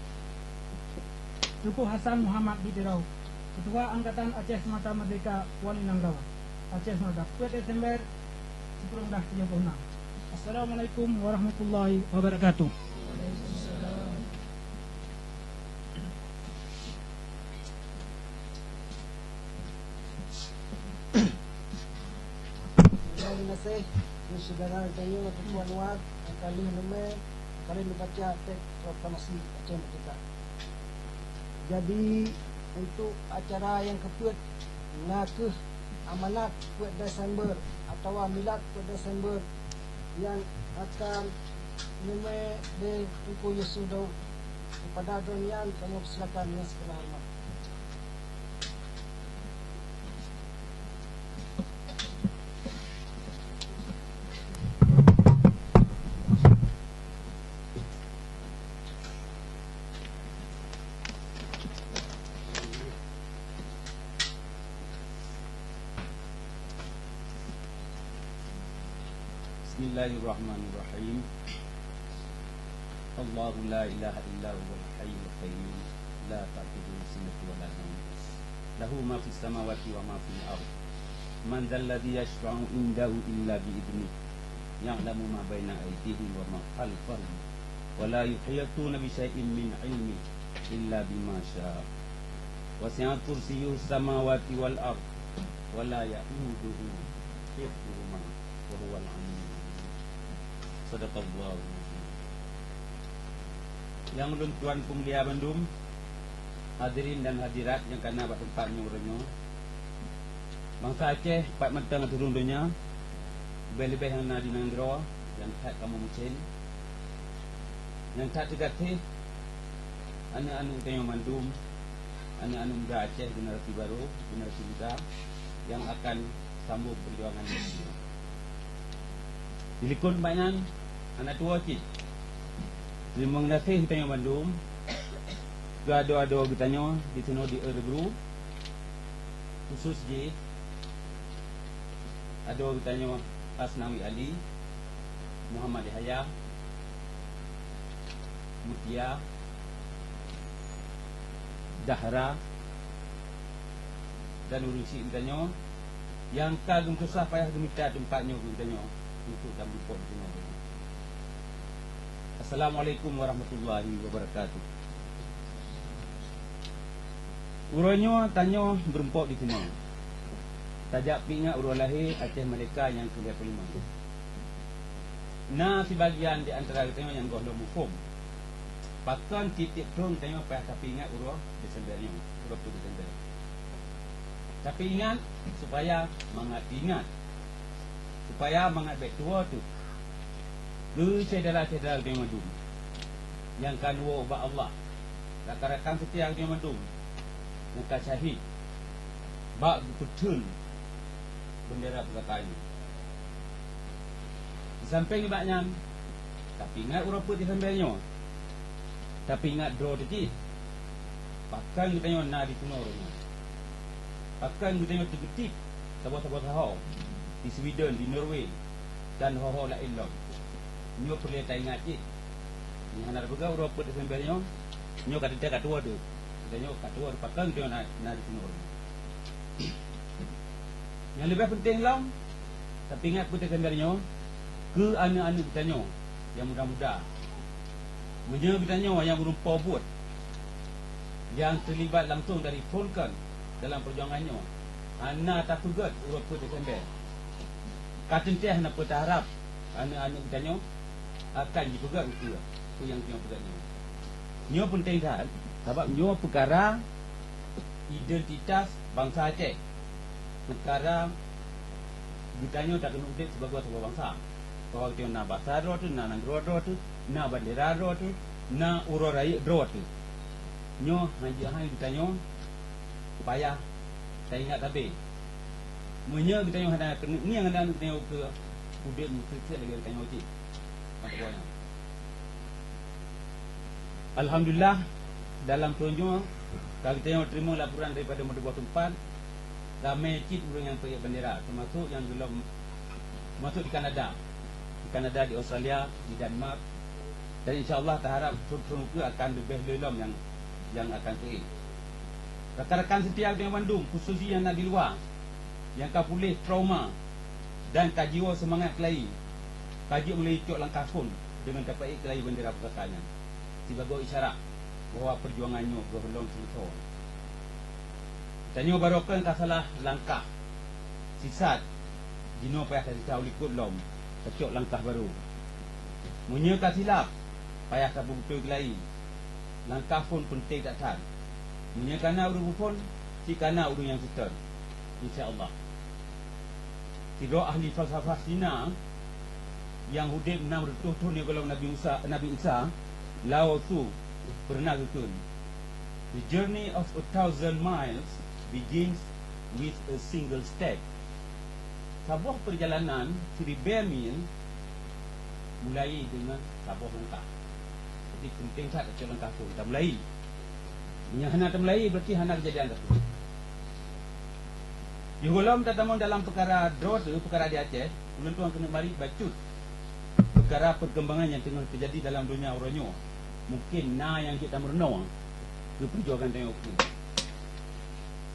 Teungku Hasan Muhammad di Tirau, Ketua Angkatan Aceh Sumatra Merdeka, Wali Nanggroe Aceh Sumatra, peuet Desember sikureueng dah tujoh puluh enam. Assalamualaikum warahmatullahi wabarakatuh. Terima kasih, syedara tanyoe Teungku Anwar, nyang ka lheueh neumé, nyang ka lheueh neubaca teks proklamasi Aceh Merdeka. Jadi, untuk acara nyang keupeuet, na kheueh amanat peuet Desember atawa milad peuet Desember nyang akan neumé lé Teungku Yusuf Daud. Kepada droeneuh nyan, kamoe persilakan dengan segala hormat. Bismillahirrahmanirrahim. Allahu la ilaha illa huwal hayyul qayyum, la ta'khudhuhu sinatun wa la nawm, lahu ma fis samawati wa ma fil ard. Man dzalladzi yasyfa'u indahu illa bi idznih, ya'lamu ma baina aydihim wa ma khalfahum, wa la yuhituna bi syai'in min ilmihi illa bima sya. Wasi'a kursiyyuhus samawati wal ard, wa la ya'uduhu hifdhuhuma, wa huwal 'aliyyul 'azhim. Sadaqallahul 'azhim. Nyang ulôn tuan peumulia bandum, hadirin dan hadirat nyang ka na bak teumpat nyoe uroe nyoe. Bansa Aceh pat mantong ateueh rhueng donya, leubeh-leubeh nyang na di nanggroe nyang that kamoe musén. Nyang that teugaséh, aneuëk-aneuëk tanyoe mandum, aneuëk-aneuëk muda Aceh, generasi barô, generasi muda nyang akan sambông peujuangan nyoe. Dilikot bak nyan, hana tuwoe cit. Teurimong gaséh geutanyoe bandum, keu adoe-adoe geutanyoe disinoe di Örebro, khusus jih adoe geutanyoe Asnawi Ali, Muhammad Yahya, Mutia, Dahra, dan ureuëng syiek geutanyoe nyang ka geumeususah payah geumita teumpat nyoe keu geutanyoe untuk dan beupok geutanyoe. Assalamualaikum warahmatullahi wabarakatuh. Uroe nyoe tanyoe meurumpok disinoe. Tajak peuingat uroe lahé Aceh Merdeka nyang keulhèe peuh limong. Na sibagian di antara geutanyoe nyang goh lom muphom pakon tieb-tieb thon geutanyoe payah tapeuingat uroe Desember nyoe, uroe peuet Desember. Tapi ingat, supaya mangat ingat, supaya mangat bèk tuwoe teuh. Keu syedara-syedara geutanyoe mandum nyang ka neuwoe ubak Allah, rakan-rakan seutia geutanyoe mandum nyang ka syahid bak geupeutheun beundera pusaka nyoe. Di sampéng nibak nyan, tapeuingat uroe peuet Desember nyoe, tapeuingat droe teuh cit. Pakon geutanyoe na di sinoe uroe nyoe? Pakon geutanyoe teugeutip saboh-saboh saho di Sweden, di Norway, dan ho-ho laén lom? Nyoe peureulèe taingat cit. Nyang hana tapeugah uroe peuet Desember nyoe, nyoe ka teuntèe ka tuwoe teuh. Geutanyoe ka tuwoe teuh, pakon geutanyoe na, na di sinoe uroe nyoe? Nyang leubeh peunteng lom, tapeuingat peuet Desember nyoe keu aneuk-aneuk geutanyoe nyang muda-muda. Meunyoe geutanyoe nyang ureueng po buet nyang teulibat langsong dari phon kon dalam peujuangan nyoe hana tapeugèt uroe peuet Desember, ka teuntèe hana peue taharab aneuk-aneuk geutanyoe akan jipeugèt ukeue peue nyang geutanyoe peugèt nyoe. Nyoe peunteng that, sabab nyoe peukara identitas bansa Aceh. Peukara geutanyoe takeuneuk udép sibagoe saboh bansa. Bahwa geutanyoe na basa droe teuh, na nanggroe droe teuh, na bandera droe teuh, na uroe rayeuk droe teuh. Nyoe han jeuet hai geutanyoe payah taingat sabe. Meunyoe geutanyoe hana keuneuk ngieng aneuk geutanyoe keu udép meukeusut lagèe geutanyoe cit. Alhamdulillah, dalam thon nyoe ka geutanyoe teurimong laporan daripada meudua boh teumpat, ramé cit ureueng nyang peuék bandera, teumasok nyang geulom, teumasok di Kanada, di Kanada, di Australia, di Denmark, dan insya Allah taharab thon-thon ukeue akan leubeh le lom nyang, nyang akan peuék. Rakan-rakan seutia geutanyoe bandum, khusus nyang na di luwa, nyang ka puléh trauma dan ka jiwoe seumangat keulayi, ka jeuet mulai cok langkah phon deungon tapeuék keulayi bandera pusaka nyan sibagoe isyarat bahwa peujuangan nyoe gohlom seuleusoe. Tanyoe barokon ka salah langkah sisat, jinoe payah tasisat u likot lom, tacok langkah barô. Meunyoe ka silap, payah tapeubeutôi keulayi. Langkah phon peunteng that-that. Meunyoe ka na ureueng peuphon, cit ka na ureueng nyang seutôt, insya Allah. Sidroe ahli falsafah Cina nyang udeb enam reutôh thon sigohlom Nabi Musa, Nabi Isa, Lao Tzu, peureunah geukheun, "The journey of a thousand miles begins with a single step." Saboh peurjalanan siribèe mil mulai deungon saboh langkah. Jadi, peunteng that tacok langkah phon, tamulai. Meunyoe hana tamulai, berarti hana keujadian sapeue. Sigohlom tatamong dalam peukara droe teuh, peukara di Aceh, ulôn tuan keuneuk marit bacut peukara peukembangan nyang teungoh teujadi dalam donya uroe nyoe. Mungken na nyang jeuet tameurunoe keu peujuangan tanyoe keuh.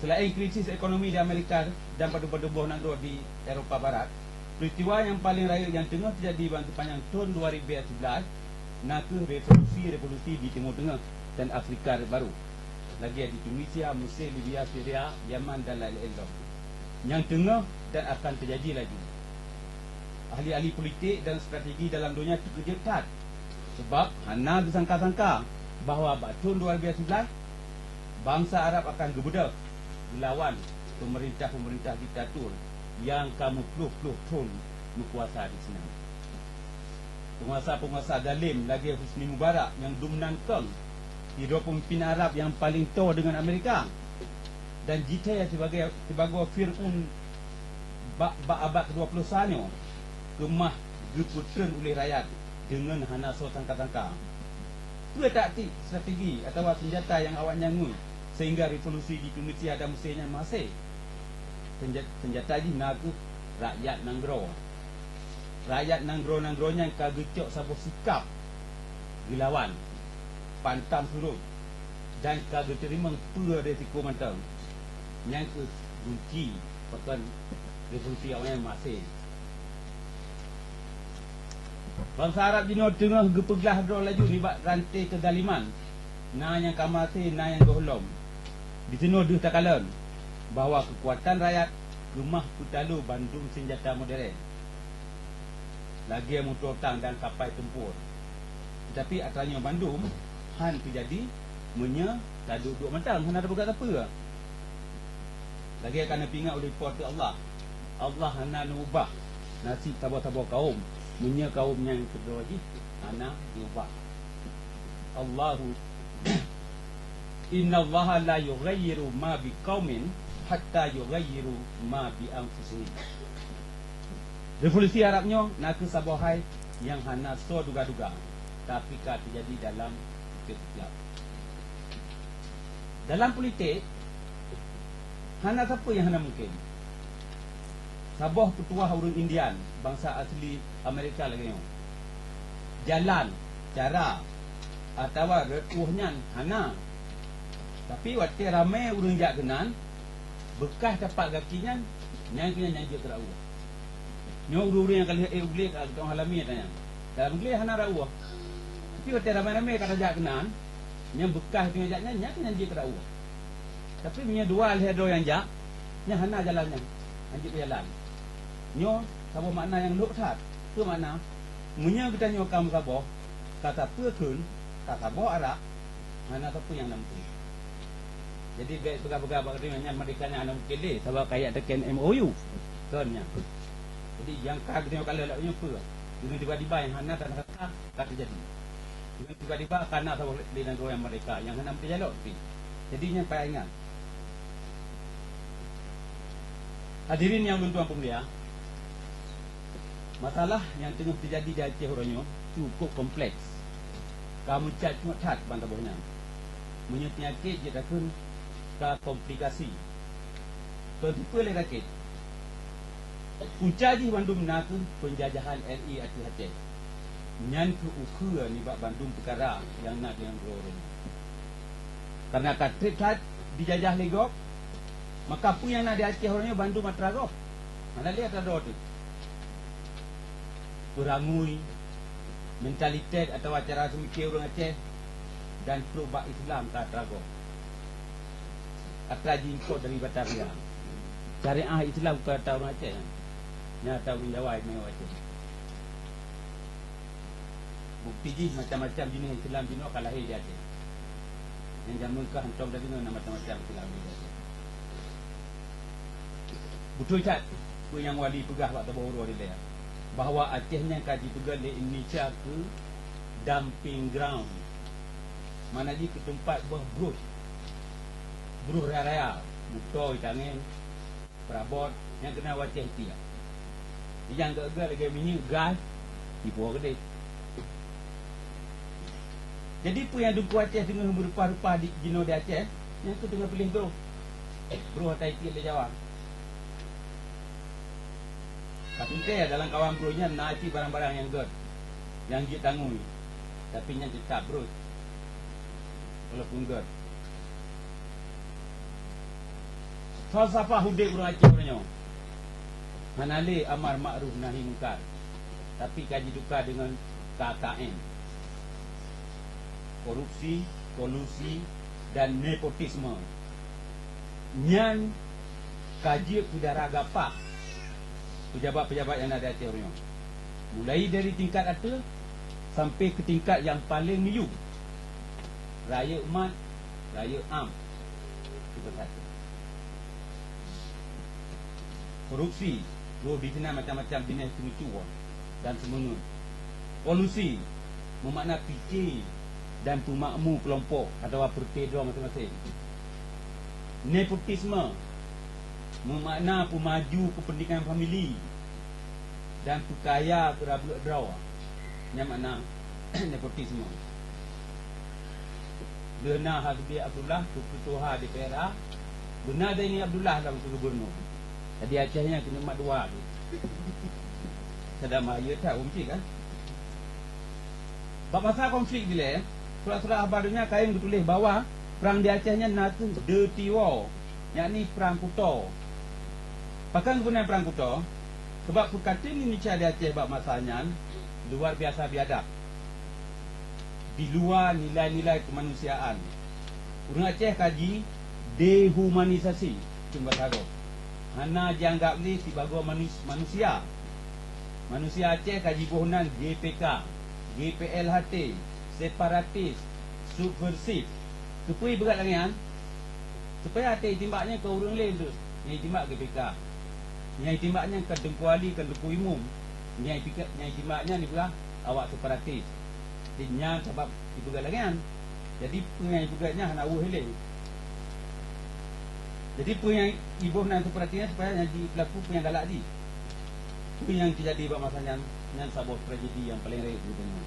Selain krisis ekonomi di Amerika dan padub-padub boh nanggroe di Eropa Barat, peristiwa nyang paleng rayeuk nyang teungoh teujadi ban seupanjang thon dua ribèe siblaih na kheueh revolusi-revolusi di Timur Teungoh dan Afrika Rot Barô, lagèe di Tunisia, Mesir, Libya, Syria, Yaman dan laén-laén lom, nyang teungoh dan akan teujadi laju. Ahli-ahli politik dan strategi dalam donya teukeujot that, sabab hana geusangka-sangka bahwa bak thon dua ribèe siblaih, bansa Arab akan geubeudôh geulawan peumeurintah-peumeurintah diktatur nyang ka meuploh-ploh thon meukuasa di sinan. Peunguasa-peunguasa zalem lagèe Husni Mubarak nyang dum nan kong sidroe peumimpin Arab nyang paleng toe deungon Amerika, dan jithèe sibagoe, sibagoe Fir'aun bak, bak abad kedua puluh sa nyoe keumah geupeutreun uleh rakyat deungon hana soe sangka-sangka. Peue taktik, strategi atawa seunjata nyang awaknyan ngui sehingga revolusi di Tunisia dan Mesir nyan meuhasé? Seunja-, seunjata jih na kheueh rakyat nanggroe. Rakyat nanggroe-nanggroe nyan ka geucok saboh sikap geulawan, pantang surot, dan ka geuteurimong peue resiko mantong. Nyan kheueh gunci pakon revolusi awaknyan meuhasé. Bansa Arab jinoe teungoh geupeuglah droe laju nibak ranté keuzaliman, na nyang ka maté, na nyang gohlom. Disinoe deuh takalon bahwa keukuatan rakyat keumah peutaloe bandum seunjata modern, lagée moto tang dan kapai tempur. Teutapi atra nyoe bandum hán teujadi meunyoe taduek-duek mantong hana tapeugah sapeue. Lagée ka neupeuingat uleh Po teu Allah, Allah hana neuubah naseb saboh-saboh kawöm meunyoe kawöm nyang keudroe jih hana geuubah. Allahu, "Innallaha la yughayyiru ma biqaumin hatta yughayyiru ma bi anfusihim." Revolusi Arab nyoe na kheueh saboh hai nyang hana soe duga-duga, tapi ka teujadi dalam setiap. Dalam politik, hana sapeue nyang hana mungken. Saboh peutuah ureuëng Indian, bansa asli Amerika lagée nyoe, jalan, cara, atawa rot ueh nyan hana. Tapi watée ramé ureuëng jak keunan, beukah tapak gaki nyan, nyan keuh nyan jeuet keu rot ueh. Nyoe ureuëng-ureuëng nyang ka lheueh ék u glé ka geuteu'oh alami ata nyan. Dalam glé hana rot ueh. Tapi watée ramé-ramé ka tajak keunan, nyang beukah teungoh jak nyan, nyan keuh nyan jeuet keu rot ueh. Tapi meunyoe dua lhée droe nyang jak, nyan hana jalan nyan, hana jeuet keu jalan. Nyoe saboh makna nyang lhok that. Peue makna? Meunyoe geutanyoe ka meusaboh, ka sapeue kheun, ka saboh arak, hana sapeue nyang na mungken. Jadi, bék peugah-peugah bak geutanyoe nyan merdeka nyan hana mungken lé, sabab ka jak teken M O U. Kon nyan. Jadi, nyang ka geutanyoe kalon lagée nyoe peue? Deungon tiba-tiba nyang hana tanda-tanda ka teujadi. Deungon tiba-tiba ka na saboh lé nanggroe nyang merdeka, nyang hana meuteujak lom pih. Jadi, nyan payah ingat. Hadirin nyang lôn tuan peumulia, masalah nyang teungoh teujadi di Aceh uroe nyoe cukôp kompleks. Ka meucat-cut that ban saboh nyan. Meunyoe peunyakét jeuet takheun ka komplikasi. Kon tipe lé sakét. Punca jih bandum na kheueh peunjajahan R I ateueh Aceh. Nyan kheueh ukheue nibak bandum peukara nyang na di nanggroe uroe nyoe. Kareuna ka treb that dijajah lé gob, maka peue nyang na di Aceh uroe nyoe bandum atra gob. Hana lé atra droe teuh. Peurangui, mentalitet atawa cara seumiké ureuëng Aceh, dan trok bak Islam ka atra gob. Atra jiimpôt dari Batavia. Syariah Islam ka atra ureuëng Aceh nyan. Nyan atra ureuëng Jawa imewe Aceh. Bukti jih macam-macam jeunèh Islam jinoe ka lahé di Aceh. Nyang jameun ka hantom tadi nyoe na macam-macam Islam di Aceh. Beutôi that peue nyang Wali peugah bak saboh uroe dilèe, bahwa Aceh nyan ka jipeugöt lé Indonesia keu dumping ground. Makna jih keu teumpat beuh broh. Broh raya-raya, butôi, tangen, peurabot, nyang keunan u Aceh tiek. Nyang gét-gét lagèe minyeuk, gas, jipuwoe keudéh. Jadi, peue nyang Teungku Aceh teungoh meureupah-reupah di, jinoe di Aceh, nyan keuh teungoh piléh droe. Broh ata itiek lé Jawa. Ka teuntèe dalam kawan broh nyan na cit barang-barang nyang gét, nyang jeuet tangui, tapi nyan teutab broh, walaupun gét. Falsafah udép ureueng Aceh uroe nyoe hana lé amar makruf nahi mungkar, tapi ka jituka deungon K K M. Korupsi, kolusi, dan nepotisme. Nyan ka jeuet keu dara gapah peujabat-peujabat nyang na di Aceh uroe nyoe. Mulai dari tingkat ateueh sampai keu tingkat nyang paleng miyueb. Rayeuk mat, rayeuk am. Itu satu. Korupsi, rôh di sinan macam-macam jeunèh seumicu dan seumeungeut. Kolusi, meumakna pike dan peumakmu keulompok atawa peureute droe maséng-maséng. Nepotisme, meumakna peumaju keupeuntengan famili dan peukaya keu rabeuk droe, nyan makna nepotisme. Lheueh na Hasbi Abdullah keu keutuha D P R A, beuna Zaini Abdullah lam keu gubernur. Jadi Aceh nyan keuneuk mat dua tu. Sadam hayeu that ureueng cit kan. Bak masa konflik dilèe, surat-surat haba donya kayém geutuléh bahwa prang di Aceh nyan na kheueh dirty war, yakni prang kuto. Pakon geupeugah prang kuto? Sabab peukateun Indonesia di Aceh bak masa nyan luar biasa biadab, di luwa nilai-nilai keumanusiaan. Ureueng Aceh ka jidehumanisasi, keu basa gob. Hana jianggab lé sibagoe manus-, manusia. Manusia Aceh ka jiboh nan G P K, G P L H T, separatis, subversif. Keupeue jipeugah lagée nyan? Supaya até jitimbak nyan kon ureuëng lé teuk. Nyang jitimbak G P K. Nyang jitimbak nyan kon Teungku Ali, kon Teungku Imum. Nyang jipike-, nyang jitimbak nyan jipeugah awak separatis. Jadi nyan sabab jipeugah lagée nyan. Jadi peue nyang jipeugah nyan hana weueh lé. Jadi peue nyang jiboh nan seperti nyan supaya nyang jipeulaku peue nyang galak jih. Peue nyang teujadi bak masa nyan, nyan saboh tragedi nyang paleng rayeuk geutanyoe.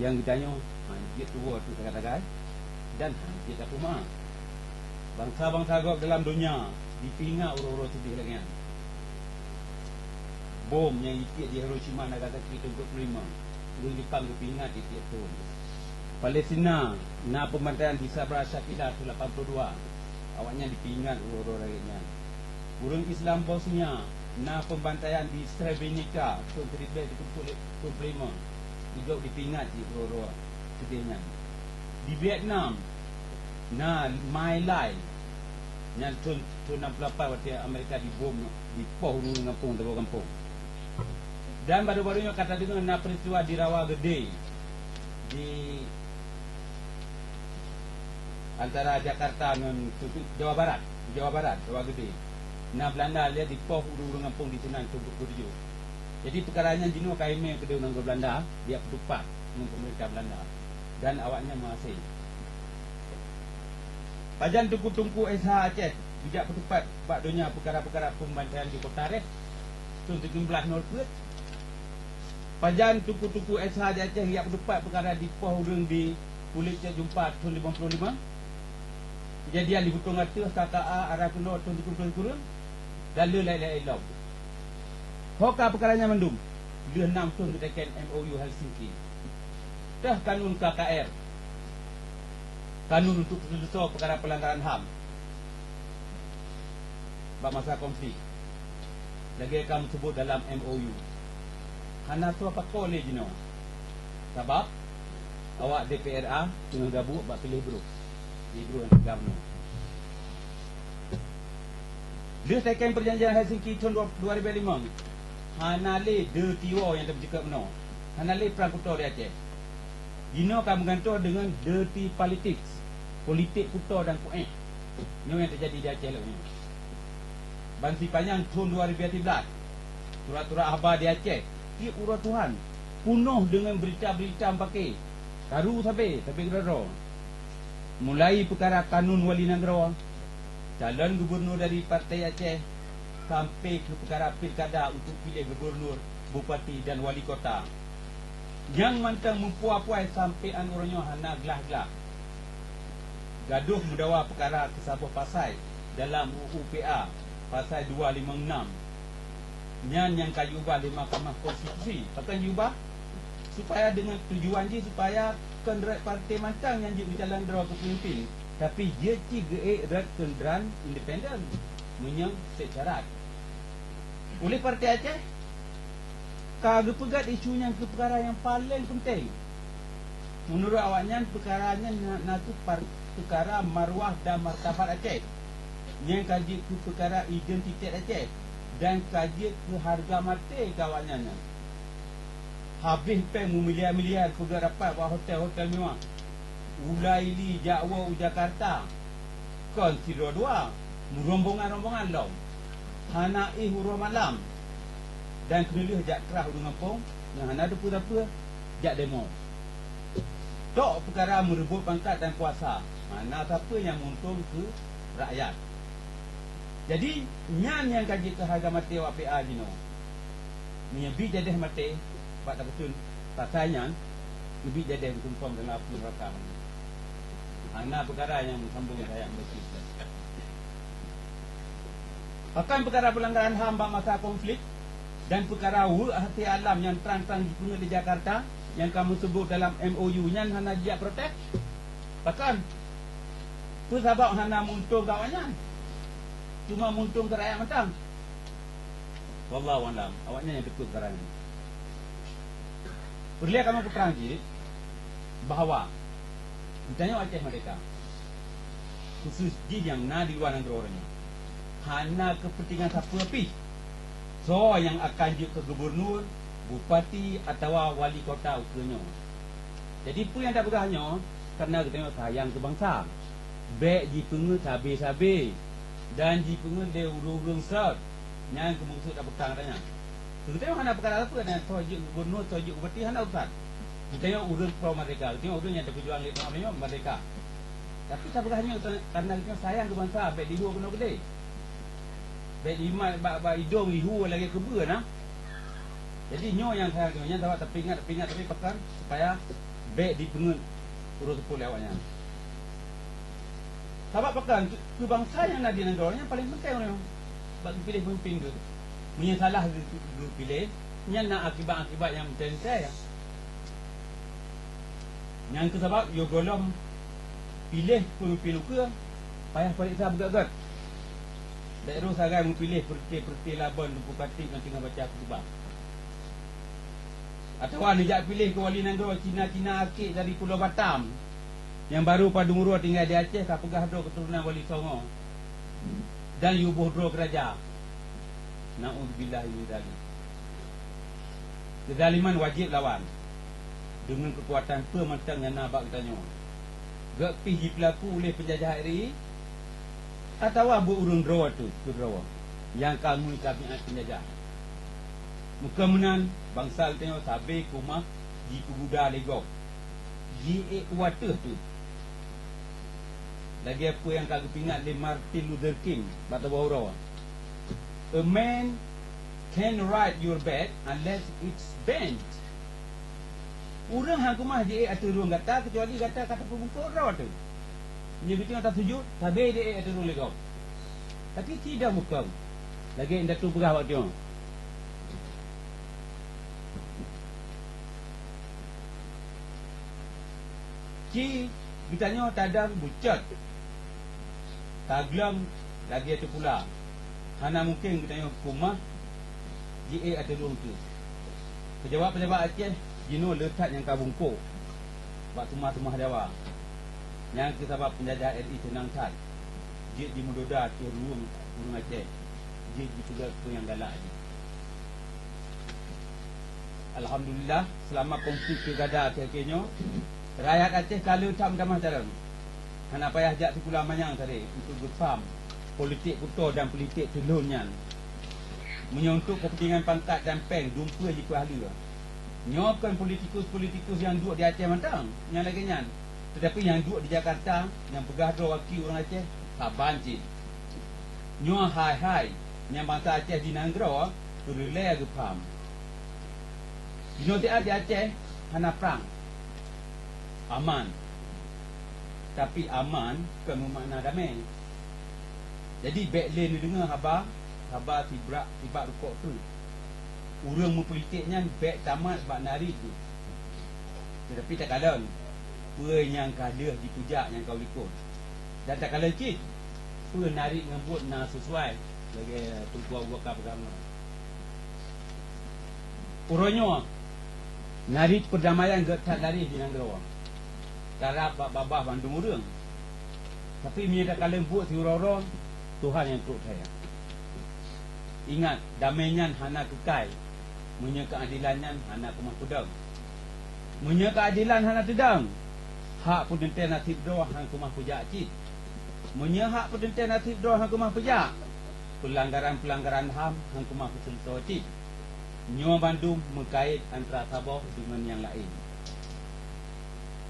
Nyang geutanyoe, ha, jeuet tuwoe teuk sagai-sagai dan, ha, jeuet tapeumeu'ah. Bansa-bansa gob dalam donya jipeuingat uroe-uroe seudeh lagée nyan. Bom nyang jitiek di Hiroshima, Nagasaki thon dua puluh lima, ureuëng Jepang geupeuingat tiep-tiep thon. Palestina na peubantaian di Sabra Shatila thon lapan puluh dua, awaknyan jipeuingat uroe-uroe rayeuk nyan. Ureuëng Islam Bosnia na peubantaian di Srebrenica thon seribu sikureueng peuet puluh lima, jijok jipeuingat di uroe-uroe seudeh nyan. Di Vietnam na My Lai, nyan thon, thon enam puluh lapan watée Amerika jibom, jipoh ureuëng gampông, saboh gampông. Dan baru-baru nyoe ka tadeungoe na peristiwa di Rawa Gede, di antara Jakarta ngon Jawa Barat, Jawa Barat, Rawa Gede. Na Belanda lé jipoh ureuëng-ureuëng gampông di sinan untuk beurujok. Jadi peukara nyan jinoe ka imé keudeh nanggroe Belanda, jijak peutupat ngon peumeurintah Belanda dan awaknyan meuhasé. Pajan teungku-teungku S H Aceh jijak peutupat bak donya peukara-peukara peubantaian di Kota Reh thon sikureueng blaih nol peuet? Pajan teungku-teungku S H di Aceh jijak peutupat peukara jipoh ureuëng di Pulék Cot Jumpa thon limong puluh lima? Keujadian di Butong Ateueh, K K A, Ara Keunoe thon sikureueng-sikureueng, dan le laén-laén lom. Ho ka peukara nyan mandum, lheueh nam thon geuteken M O U Helsinki. Teuh kanun K K R, kanun untuk peuseuleusoe peukara peulanggaran HAM bak masa konflik, lagée ka meuseubut dalam M O U. Hana soe pakoe lé jinoe, sabab awak D P R A teungoh gabuek bak piléh brôk. Di Brunei Governor. Lheueh teken Perjanjian Helsinki thon dua, dua ribu lima, hana lé dirty war nyang teupeujeuet meunoe. Hana lé prang kuto di Aceh. Jinoe ka meugantoh deungon dirty politics, politik kuto dan kuéh. Nyoe nyang teujadi di Aceh lagée nyoe. Ban sipanyang thon dua ribu tiga belas, surat-surat haba di Aceh tiep uroe Tuhan peunoh deungon beurita-beurita meupaké, karu sabe, sabe keudroe-droe. Mulai peukara kanun wali nanggroe, calon gubunur dari Partai Aceh, sampai keu peukara pilkada untuk piléh gubunur, bupati dan wali kota. Nyang mantong meupuai-puai sampoe 'an uroe nyoe hana glah-glah. Gadoh meudawa peukara keu saboh pasai dalam U U P A, pasai dua limong nam. Nyan nyang ka jiubah lé Mahkamah Konstitusi. Pakon jiubah? Supaya deungon tujuan jih supaya kon rot partai mantong nyang jeuet meucalon droe keu peumimpin, tapi jeuet cit geuék rot kheun droe independen meunyoe seb syarat. Uléh Partai Aceh ka geupeugét isu nyan keu peukara nyang paleng peunteng. Meunurot awaknyan, peukara nyan na, na kheueh par-, peukara marwah dan martabat Aceh, nyang ka jeuet keu peukara identitet Aceh dan ka jeuet keu hareuga maté keu awaknyan nyan. Habéh péng meumiliar-miliar peugét rapat bak hotel-hotel mewah. Ulai li jak woe u Jakarta, kon sidroe dua, meurombongan-rombongan lom. Hana éh uroe malam, dan keuneulheueh jak krah ureuëng gampông nyang hana teupeue-teupeue jak demo. Tok peukara meureubot pangkat dan kuasa, hana sapeue nyang meuuntông keu rakyat. Jadi, nyan nyang ka jeuet keu hareuga maté awak P A jinoe. Meunyoe bi jadeh maté bak tapeutreun pasai nyan, neubi jadeh meutumpông dalam apui neuraka. Hana peukara nyang meusambông keu rakyat manusia. Pakon peukara peulanggaran HAM bak masa konflik dan peukara weuek hasé alam nyang trang-trang jipeungeut di Jakarta nyang ka meuseubut dalam M O U nyan hana jijak protes? Pakon? Peue sabab hana meuuntông keu awaknyan, teuma meuuntông keu rakyat mantong? Wallahu a'lam. Awaknyan nyang teupeue peukara nyan. Peureulée kamoe peutrang jih bahwa geutanyoe Aceh Merdeka, khusus jih nyang na di luwa nanggroe nyoe, hana keupeuntengan sapeue pih soe nyang akan jeuet keu gubunur, bupati, atawa wali kota ukeue nyoe. Jadi, peue nyang tapeugah nyoe, kareuna geutanyoe sayang keu bansa. Bék jipeungeuet sabe-sabe dan jipeungeuet lé ureuëng-ureuëng sot nyang keumaksud tapeugah gata nyan. Geutanyoe hana peukara sapeue, na soe jeuet gubunur, soe jeuet bupati, hana urusan. Geutanyoe ureuëng pro merdeka, geutanyoe ureuëng nyang tapeujuang lé tanyoe merdeka. Tapi tapeugah nyoe kareuna geutanyoe sayang keu bansa, bék dihueh keunoe keudeh. Bék jimat bak, bak idong ihu lagée keubeue na. Jadi nyoe nyang sayang keu nyan, sabab tapeuingat, tapeuingat, tapi pakon supaya bék dipeungeuet ureuëng seupôt lé awaknyan. Sabab pakon, keu, keu bansa nyang na di nanggroe nyan paleng penting ureuëng bak geupiléh pemimpin geuh. Meunyoe salah geu-, geu-, geupiléh, nyan na akibat-akibat nyang meuntée-meuntée. Nyang keu sabab yoh gohlom piléh peumimpin ukeue, payah pareksa beugét-gét. Bék droe sagai meupiléh peureuté-peureuté Laban Teungku Khatib nyang teungoh baca khutubah. Atawa neujak piléh keu wali nanggroe Cina-Cina akik dari Pulo Batam nyang barô padum uroe tinggai di Aceh, ka peugah droe keuturonan Wali Songo dan yue boh droe keuraja. Naudzubillah min dzalik. Keuzaliman wajéb lawan deungon keukuatan peue mantong nyang na bak geutanyoe. Gét pih jipeulaku uleh peunjajah R I, atawa beu ureuëng droe teuh keudroe nyang ka ngui tabiat peunjajah. Meukeumeunan bansa geutanyoe sabe keumah jipeuguda lé gob, jiék u ateueh teuh. Lagée peue nyang ka geupeuingat lé Martin Luther King bak saboh uroe, "A man can write your bed unless it's bent." Ureuëng hana keumah jiék ateueh rueng gata keucuali gata ka tapeubungkôk droe teuh. Nyoe geutanyoe tasujut, sabe jiék ateueh rueng lé gob. Tapi ci dong bukon. Lagée indatu peugah bak tanyoe, ci geutanyoe tadong bucot, taglong lagée teupula. Hana mungken geutanyoe keumah jiék ateueh rueng teuh. Peujabat-peujabat Aceh jinoe le that nyang ka bungkôk bak teumah-teumah Jawa. Nyang keu sabab peunjajah R I seunang that jeuet jimeudoda ateueh rueng ureuëng Aceh, jeuet jipeugah peue nyang galak jih. Alhamdulillah, seulama konflik pilkada akhé-akhé nyoe, rakyat Aceh ka le that meutamah carông. Hana payah jak sikula manyang sabe untuk geupaham politik kuto dan politik teulon nyan. Meunyoe untuk keupeuntengan pangkat dan péng, dumpeue jipeuhaleue. Nyoe kon politikus-politikus nyang duek di Aceh mantong nyang lagée nyan, teutapi nyang duek di Jakarta nyang peugah droe waki ureuëng Aceh saban cit. Nyoe hai-hai nyang bansa Aceh di nanggroe peureulée geupaham. Jinoe siat di Aceh hana prang, aman. Tapi aman kon meumakna damé. Jadi bék lé neudeungoe haba, haba sibrak sibak rukok treuk. Ureuëng meupolitik nyan bék tamat bak narit jih. Teutapi takalon peue nyang ka lheueh jipeujak nyang ka u likot. Dan takalon cit peue narit ngon buet na sisuai lagée Teungku Abu Bakar peugah nyoe. Uroe nyoe narit peurdamaian gét that laréh di nanggroe, karab bak babah bandum ureuëng. Tapi meunyoe takalon buet siuroe-uroe, Tuhan nyang trok that. Ingat, damé nyan hana keukai meunyoe keuadelan nyan hana keumah peudong. Meunyoe keuadelan hana teudong, hak peuteuntée naseb droe hana keumah peujak cit. Meunyoe hak peuteuntée naseb droe hana keumah peujak, peulanggaran-peulanggaran ham hana keumah peuseuleusoe cit. Nyoe bandum meukait antara saboh deungon nyang laén.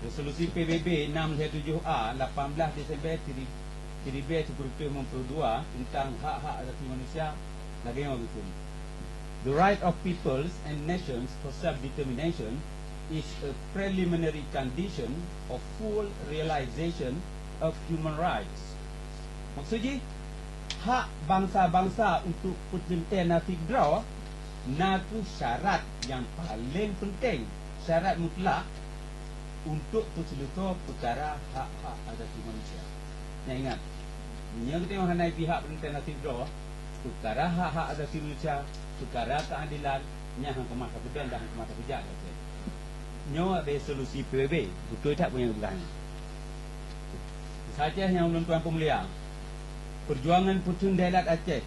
Resolusi P B B enam lhée tujoh A, lapan belas Desember siribée sikureueng peuet ploh dua teuntang hak-hak asasi manusia lagée nyoe geukheun, "The right of peoples and nations for self-determination is a preliminary condition of full realization of human rights." Maksud jih, hak bansa-bansa untuk peuteuntée naseb droe na kheueh syarat nyang paleng peunteng, syarat mutlak untuk peuseuleusoe peukara hak-hak asasi manusia. Nyan ingat, meunyoe geutanyoe hana pihak peuteuntée naseb droe, peukara hak-hak asasi manusia, peukara keuadelan, nyan hana keumah tapeudong dan hana keumah tapeujak lagée nyoe. Nyoe resolusi P B B, beutôi that peue nyang geupeugah nyan. Saja nyang ulôn tuan peumulia, Peujuangan peuteun daelat Aceh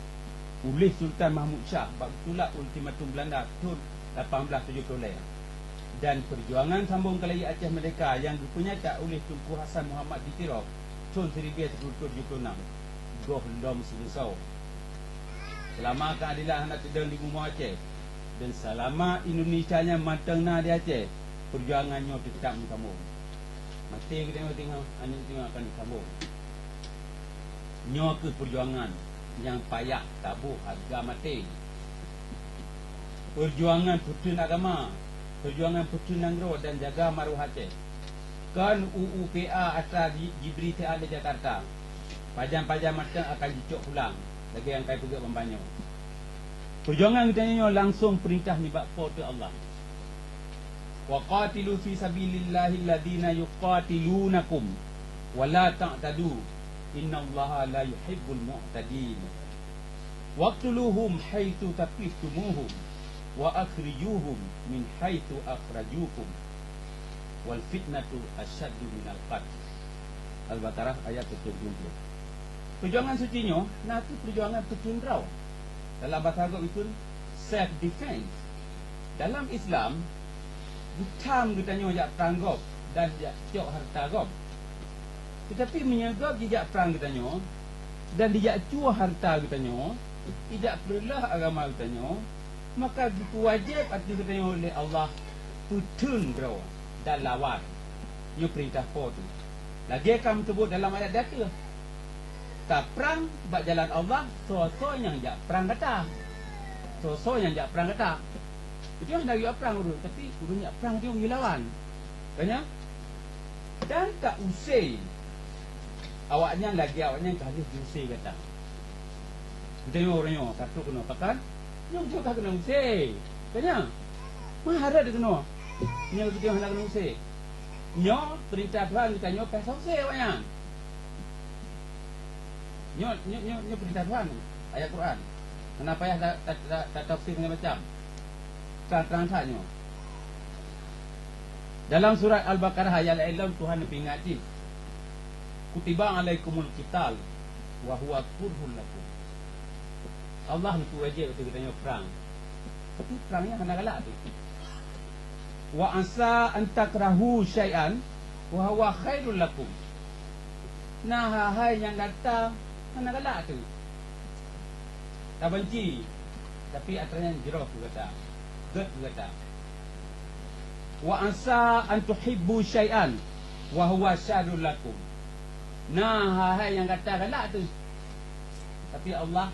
uléh Sultan Mahmud Shah bak geutulak ultimatum Beulanda thon lapan blaih tujoh ploh lhèe, dan peujuangan sambong keulayie Aceh Merdeka nyang geupeunyata uléh Teungku Hasan Muhammad di Tiro thon siribèe sikureueng reutôh tujoh ploh nam, gohlom seuleusoe. Seulama keuadilan hana teudong di bumoe Aceh, dan seulama Indonesia nyan mantong na di Aceh, peujuangan nyoe teutab meusambong. Maté geutanyoe teungoh, aneuk geutanyoe akan disambong. Nyoe kheueh peujuangan nyang payah taboh hareuga maté. Peujuangan peuteun agama, peujuangan peuteun nanggroe dan jaga maruah Aceh. Kon U U P A atra ji-, jibri siat lé Jakarta. Pajan-pajan mantong akan jicok pulang, lagèe nyang ka ipeugèt ban-ban nyoe. Peujuangan geutanyoe nyoe langsong peurintah nibak Po teu Allah. "Wa qatilu fi sabilillahi alladziina yuqatilunakum wa la ta'tadu, innallaha la yuhibbul mu'tadin. Waqtuluhum haitsu thaqiftumuhum wa akhrijuhum min haitsu akhrajukum. Wal fitnatu asyaddu minal qatl." Al-Baqarah ayat tujoh ploh. Peujuangan suci nyoe na kheueh peujuangan peuteun droe. Dalam basa Arab ikheun self defense. Dalam Islam, geutham geutanyoe jak prang gob dan jak cok hareuta gob. Teutapi meunyoe gob jijak prang geutanyoe dan dijak cuah hareuta geutanyoe, jijak peureuloh agama geutanyoe, maka geupeuwajéb ateueh geutanyoe lé Allah peuteun droe dan lawan. Nyoe peurintah Po teu. Lagèe ka meuteubot dalam ayat di ateueh, taprang bak jalan Allah soe-soe nyang jak prang gata. Soe-soe nyang jak prang gata. Beutôi hana geujak prang ureueng, tapi ureueng jak prang geutanyoe geulawan. Ka nyan? Dan ka use awaknyan lagèe awaknyan ka lheueh jiuse gata. Geutanyoe uroe nyoe ka trok keunoe, pakon? Nyoe ka keuneuk use. Ka nyan? Meuhareuet keunoe. Nyoe geutanyoe hana keuneuk use. Nyoe peurintah Tuhan geutanyoe ka use awaknyan. Nyoe, nyoe, nyoe, nyoe peurintah Tuhan, ayat Quran. Hana payah ta-, ta-, ta-, tatafsir macam-macam. Trang-trang that nyoe. Dalam surat Al-Baqarah ayat laén lom Tuhan neupeuingat jih, "Kutiba alaikumul qital wa huwa kurhul lakum." Allah neupeuwajéb ateueh geutanyoe prang. Tapi prang nyan hana galak teuh. "Wa asa an takrahu syai'an wa huwa khairul lakum." Na hai-hai nyang gata hana galak teuh tabanci, tapi atra nyan jroh keu gata, gét keu gata. "Wa asa an tuhibbu syai'an wa huwa syarrul lakum." Na hai-hai nyang gata galak teuh, tapi Allah,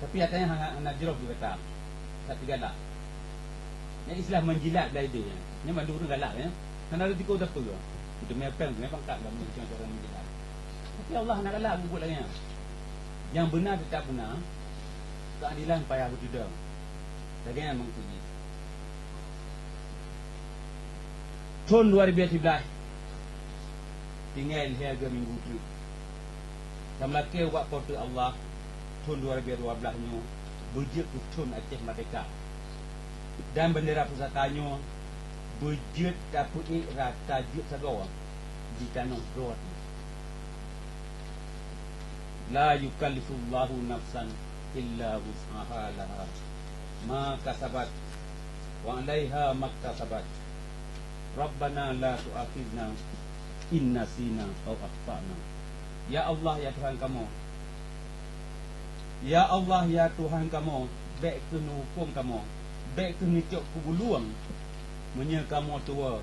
tapi atra nyan hana, hana jroh keu gata, tapi galak. Nyan istilah menjilat bak idéh nyan. Nyan mandum ureueng galak nyan. Hana risiko sapeue. Teumé péng, teumé pangkat, lam cara menjilat. Tapi Allah hana galak geubuet lagèe nyan. Nyang beuna teutab beuna, keuadilan payah beutudong. Lagèe nyan meukeujih. Thon dua ribèe siblaih, tinggai lhèe geu minggu treuk. Tameulakèe ubak Po teu Allah, thon dua ribèe dua blaih nyoe beujeuet keu thon Aceh Merdeka. Dan bendera pusaka nyoe beujeuet tapeuék rata jeuet sagoe di tanoh droe teuh. La yukallifullahu nafsan illa wus'aha, laha ma kasabat wa 'alaiha maktasabat. Rabbana la tu'akhidna in nasina aw akhtana. Ya Allah, ya Tuhan kamoe. Ya Allah, ya Tuhan kamoe, bèk kheueh neuhuköm kamoe, bèk kheueh neucok keu bulueng meunyoe kamoe tuwoe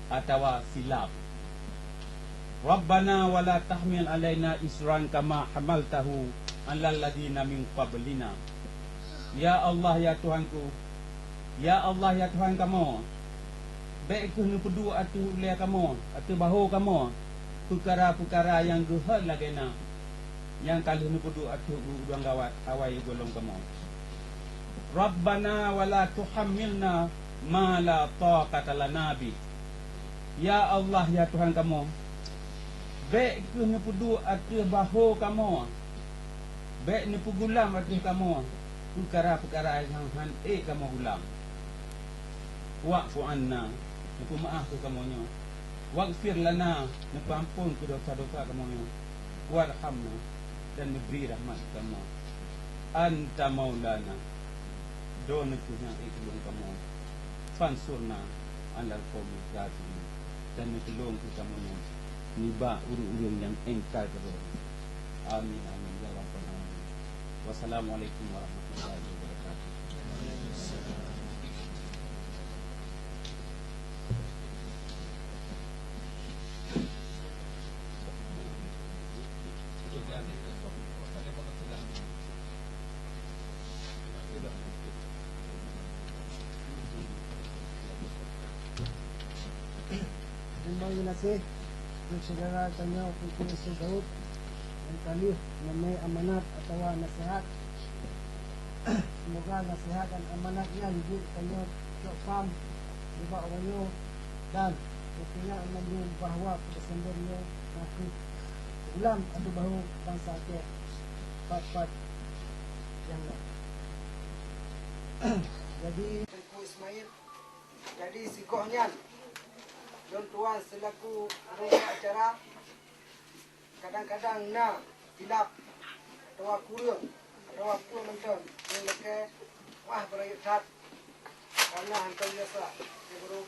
atawa silap. Rabbana wa la tahmil 'alaina isran kama hamaltahu 'alal ladzina min qablina. Ya Allah, ya Tuhanku, ya Allah, ya Tuhan kamoe, bèk kheueh neupeuduek ateueh ulèe kamoe, ateueh bahô kamoe, peukara-peukara nyang geuhon lagèe na nyang ka lheueh neupeuduek ateueh ureueng gawat awai gohlom kamoe. Rabbana wa la tuhammilna ma la taqata lana bih. Ya Allah, ya Tuhan kamoe, bèk kheueh neupeuduek ateueh bahô kamoe, bèk neupeugulam ateueh kamoe peukara-peukara nyang han ék kamoe gulam. Wa'fu 'anna, neupeumeu'ah keu kamoe nyoe. Waghfir lana, neupeuamphon keu desya-desya kamoe nyoe. Warhamna, dan neubri rahmat keu kamoe. Anta maulana, Droeneuh kheueh nyang ék tulông kamoe. Fansurna 'alal qaumil kafirin, dan neutulông kheueh kamoe nyoe nibak ureuëng-ureuëng nyang ingkar keu Droeneuh. Amin, amin, ya rabbal alamin. Wassalamualaikum warahmatullahi wabarakatuh. Terima kasih syedara tanyoe Teungku Yusuf Daud nyang ka lheueh neumè amanat atawa naseuhat. Semoga naseuhat dan amanat nyan jeuet tanyoe cok paham nibak uroe nyoe dan geupeugah mandum bahwa peudesember nyoe na kheueh ulam ateueh bahô bansa Aceh pat-pat nyang na. Jadi, Teungku Ismail, jadi sigoe nyan lôn tuan seulaku ureuëng acara, kadang-kadang na khilaf atawa kureueng atawa peue mantong nyang lakèe wah beurayeuk that. Karena hantom biasa, ya, bro.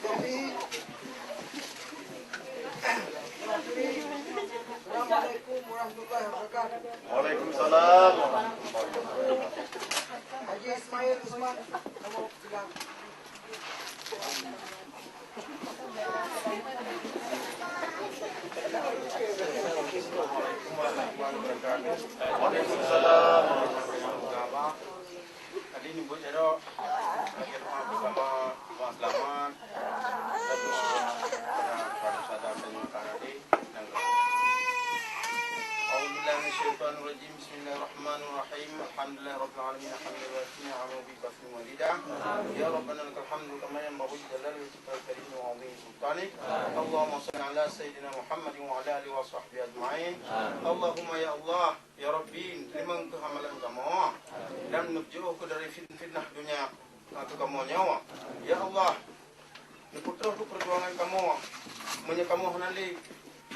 Jadi, Assalamualaikum warahmatullahi wabarakatuh. Waalaikumsalam warahmatullahi wabarakatuh. Haji Ismail Usman, kamoe silang. Waalaikumsalam warahmatullahi wabarakatuh. Jadi, neubuet jaroe, lagèe teuma beusama, teuma seulamat, dan doa kepada saudara tanyoe ka hadir. أعوذ بالله من الشيطان الرجيم. بسم الله الرحمن الرحيم. الحمد لله رب العالمين. حمدا يوافي نعمه ويكافئ مزيده. يا ربنا لك الحمد كما ينبغي لجلال وجهك الكريم وعظيم سلطانك. اللهم صل على سيدنا محمد وعلى آله وصحبه أجمعين. اللهم يا الله، ya Rabbi, teurimong keuh amalan kamoe dan neupeujiôh keuh dari fit-, fitnah donya ateueh kamoe nyoe. Ya Allah, neupeutroh keuh peujuangan kamoe. Meunyoe kamoe hana lé,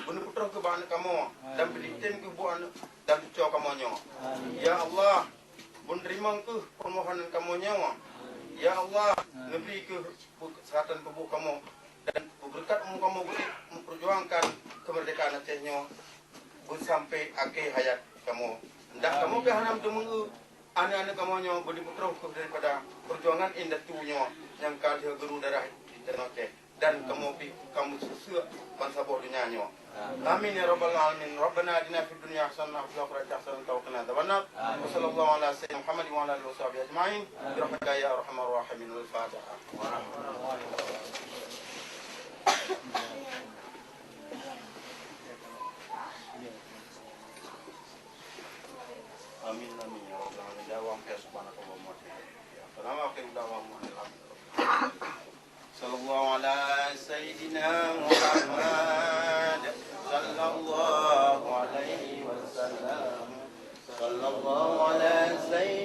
beuneupeutroh keuh bak aneuk kamoe dan peulitém keuh buet aneuk dan cucoe kamoe nyoe. Ya Allah, beuneurimong keuh peumohonan kamoe nyoe. Ya Allah, neubri keuh keuseuhatan tuboh kamoe dan beubeureukat umu kamoe beuet meupeurjuangkan keumeurdekaan Aceh nyoe beusampai akhé hayat kamoe. Ndak kamoe pih hana meuteumèe aneuk-aneuk kamoe nyoe beuneupeutroh keuh daripada peujuangan indatu nyoe nyang ka lheueh geuru darah di tanoh Aceh dan kamoe pih kamoe seuseuk bansaboh donya nyoe. Amin ya rabbal alamin. Rabbana atina fid dunya hasanah wa fil akhirati hasanah wa qina adzabannar. Wa sallallahu ala sayyidina Muhammad wa ala alihi wa sahbihi ajma'in. Bi rahmatika ya arhamar rahimin. Al-Fatihah. Amin, amin ya rabbal alamin. Da'wauna subhanakallahumma wa bihamdika. Assalamu alaikum warahmatullahi wabarakatuh. Sallallahu ala sayyidina Muhammad. Sallallahu alaihi wasallam. Sallallahu ala sayyidina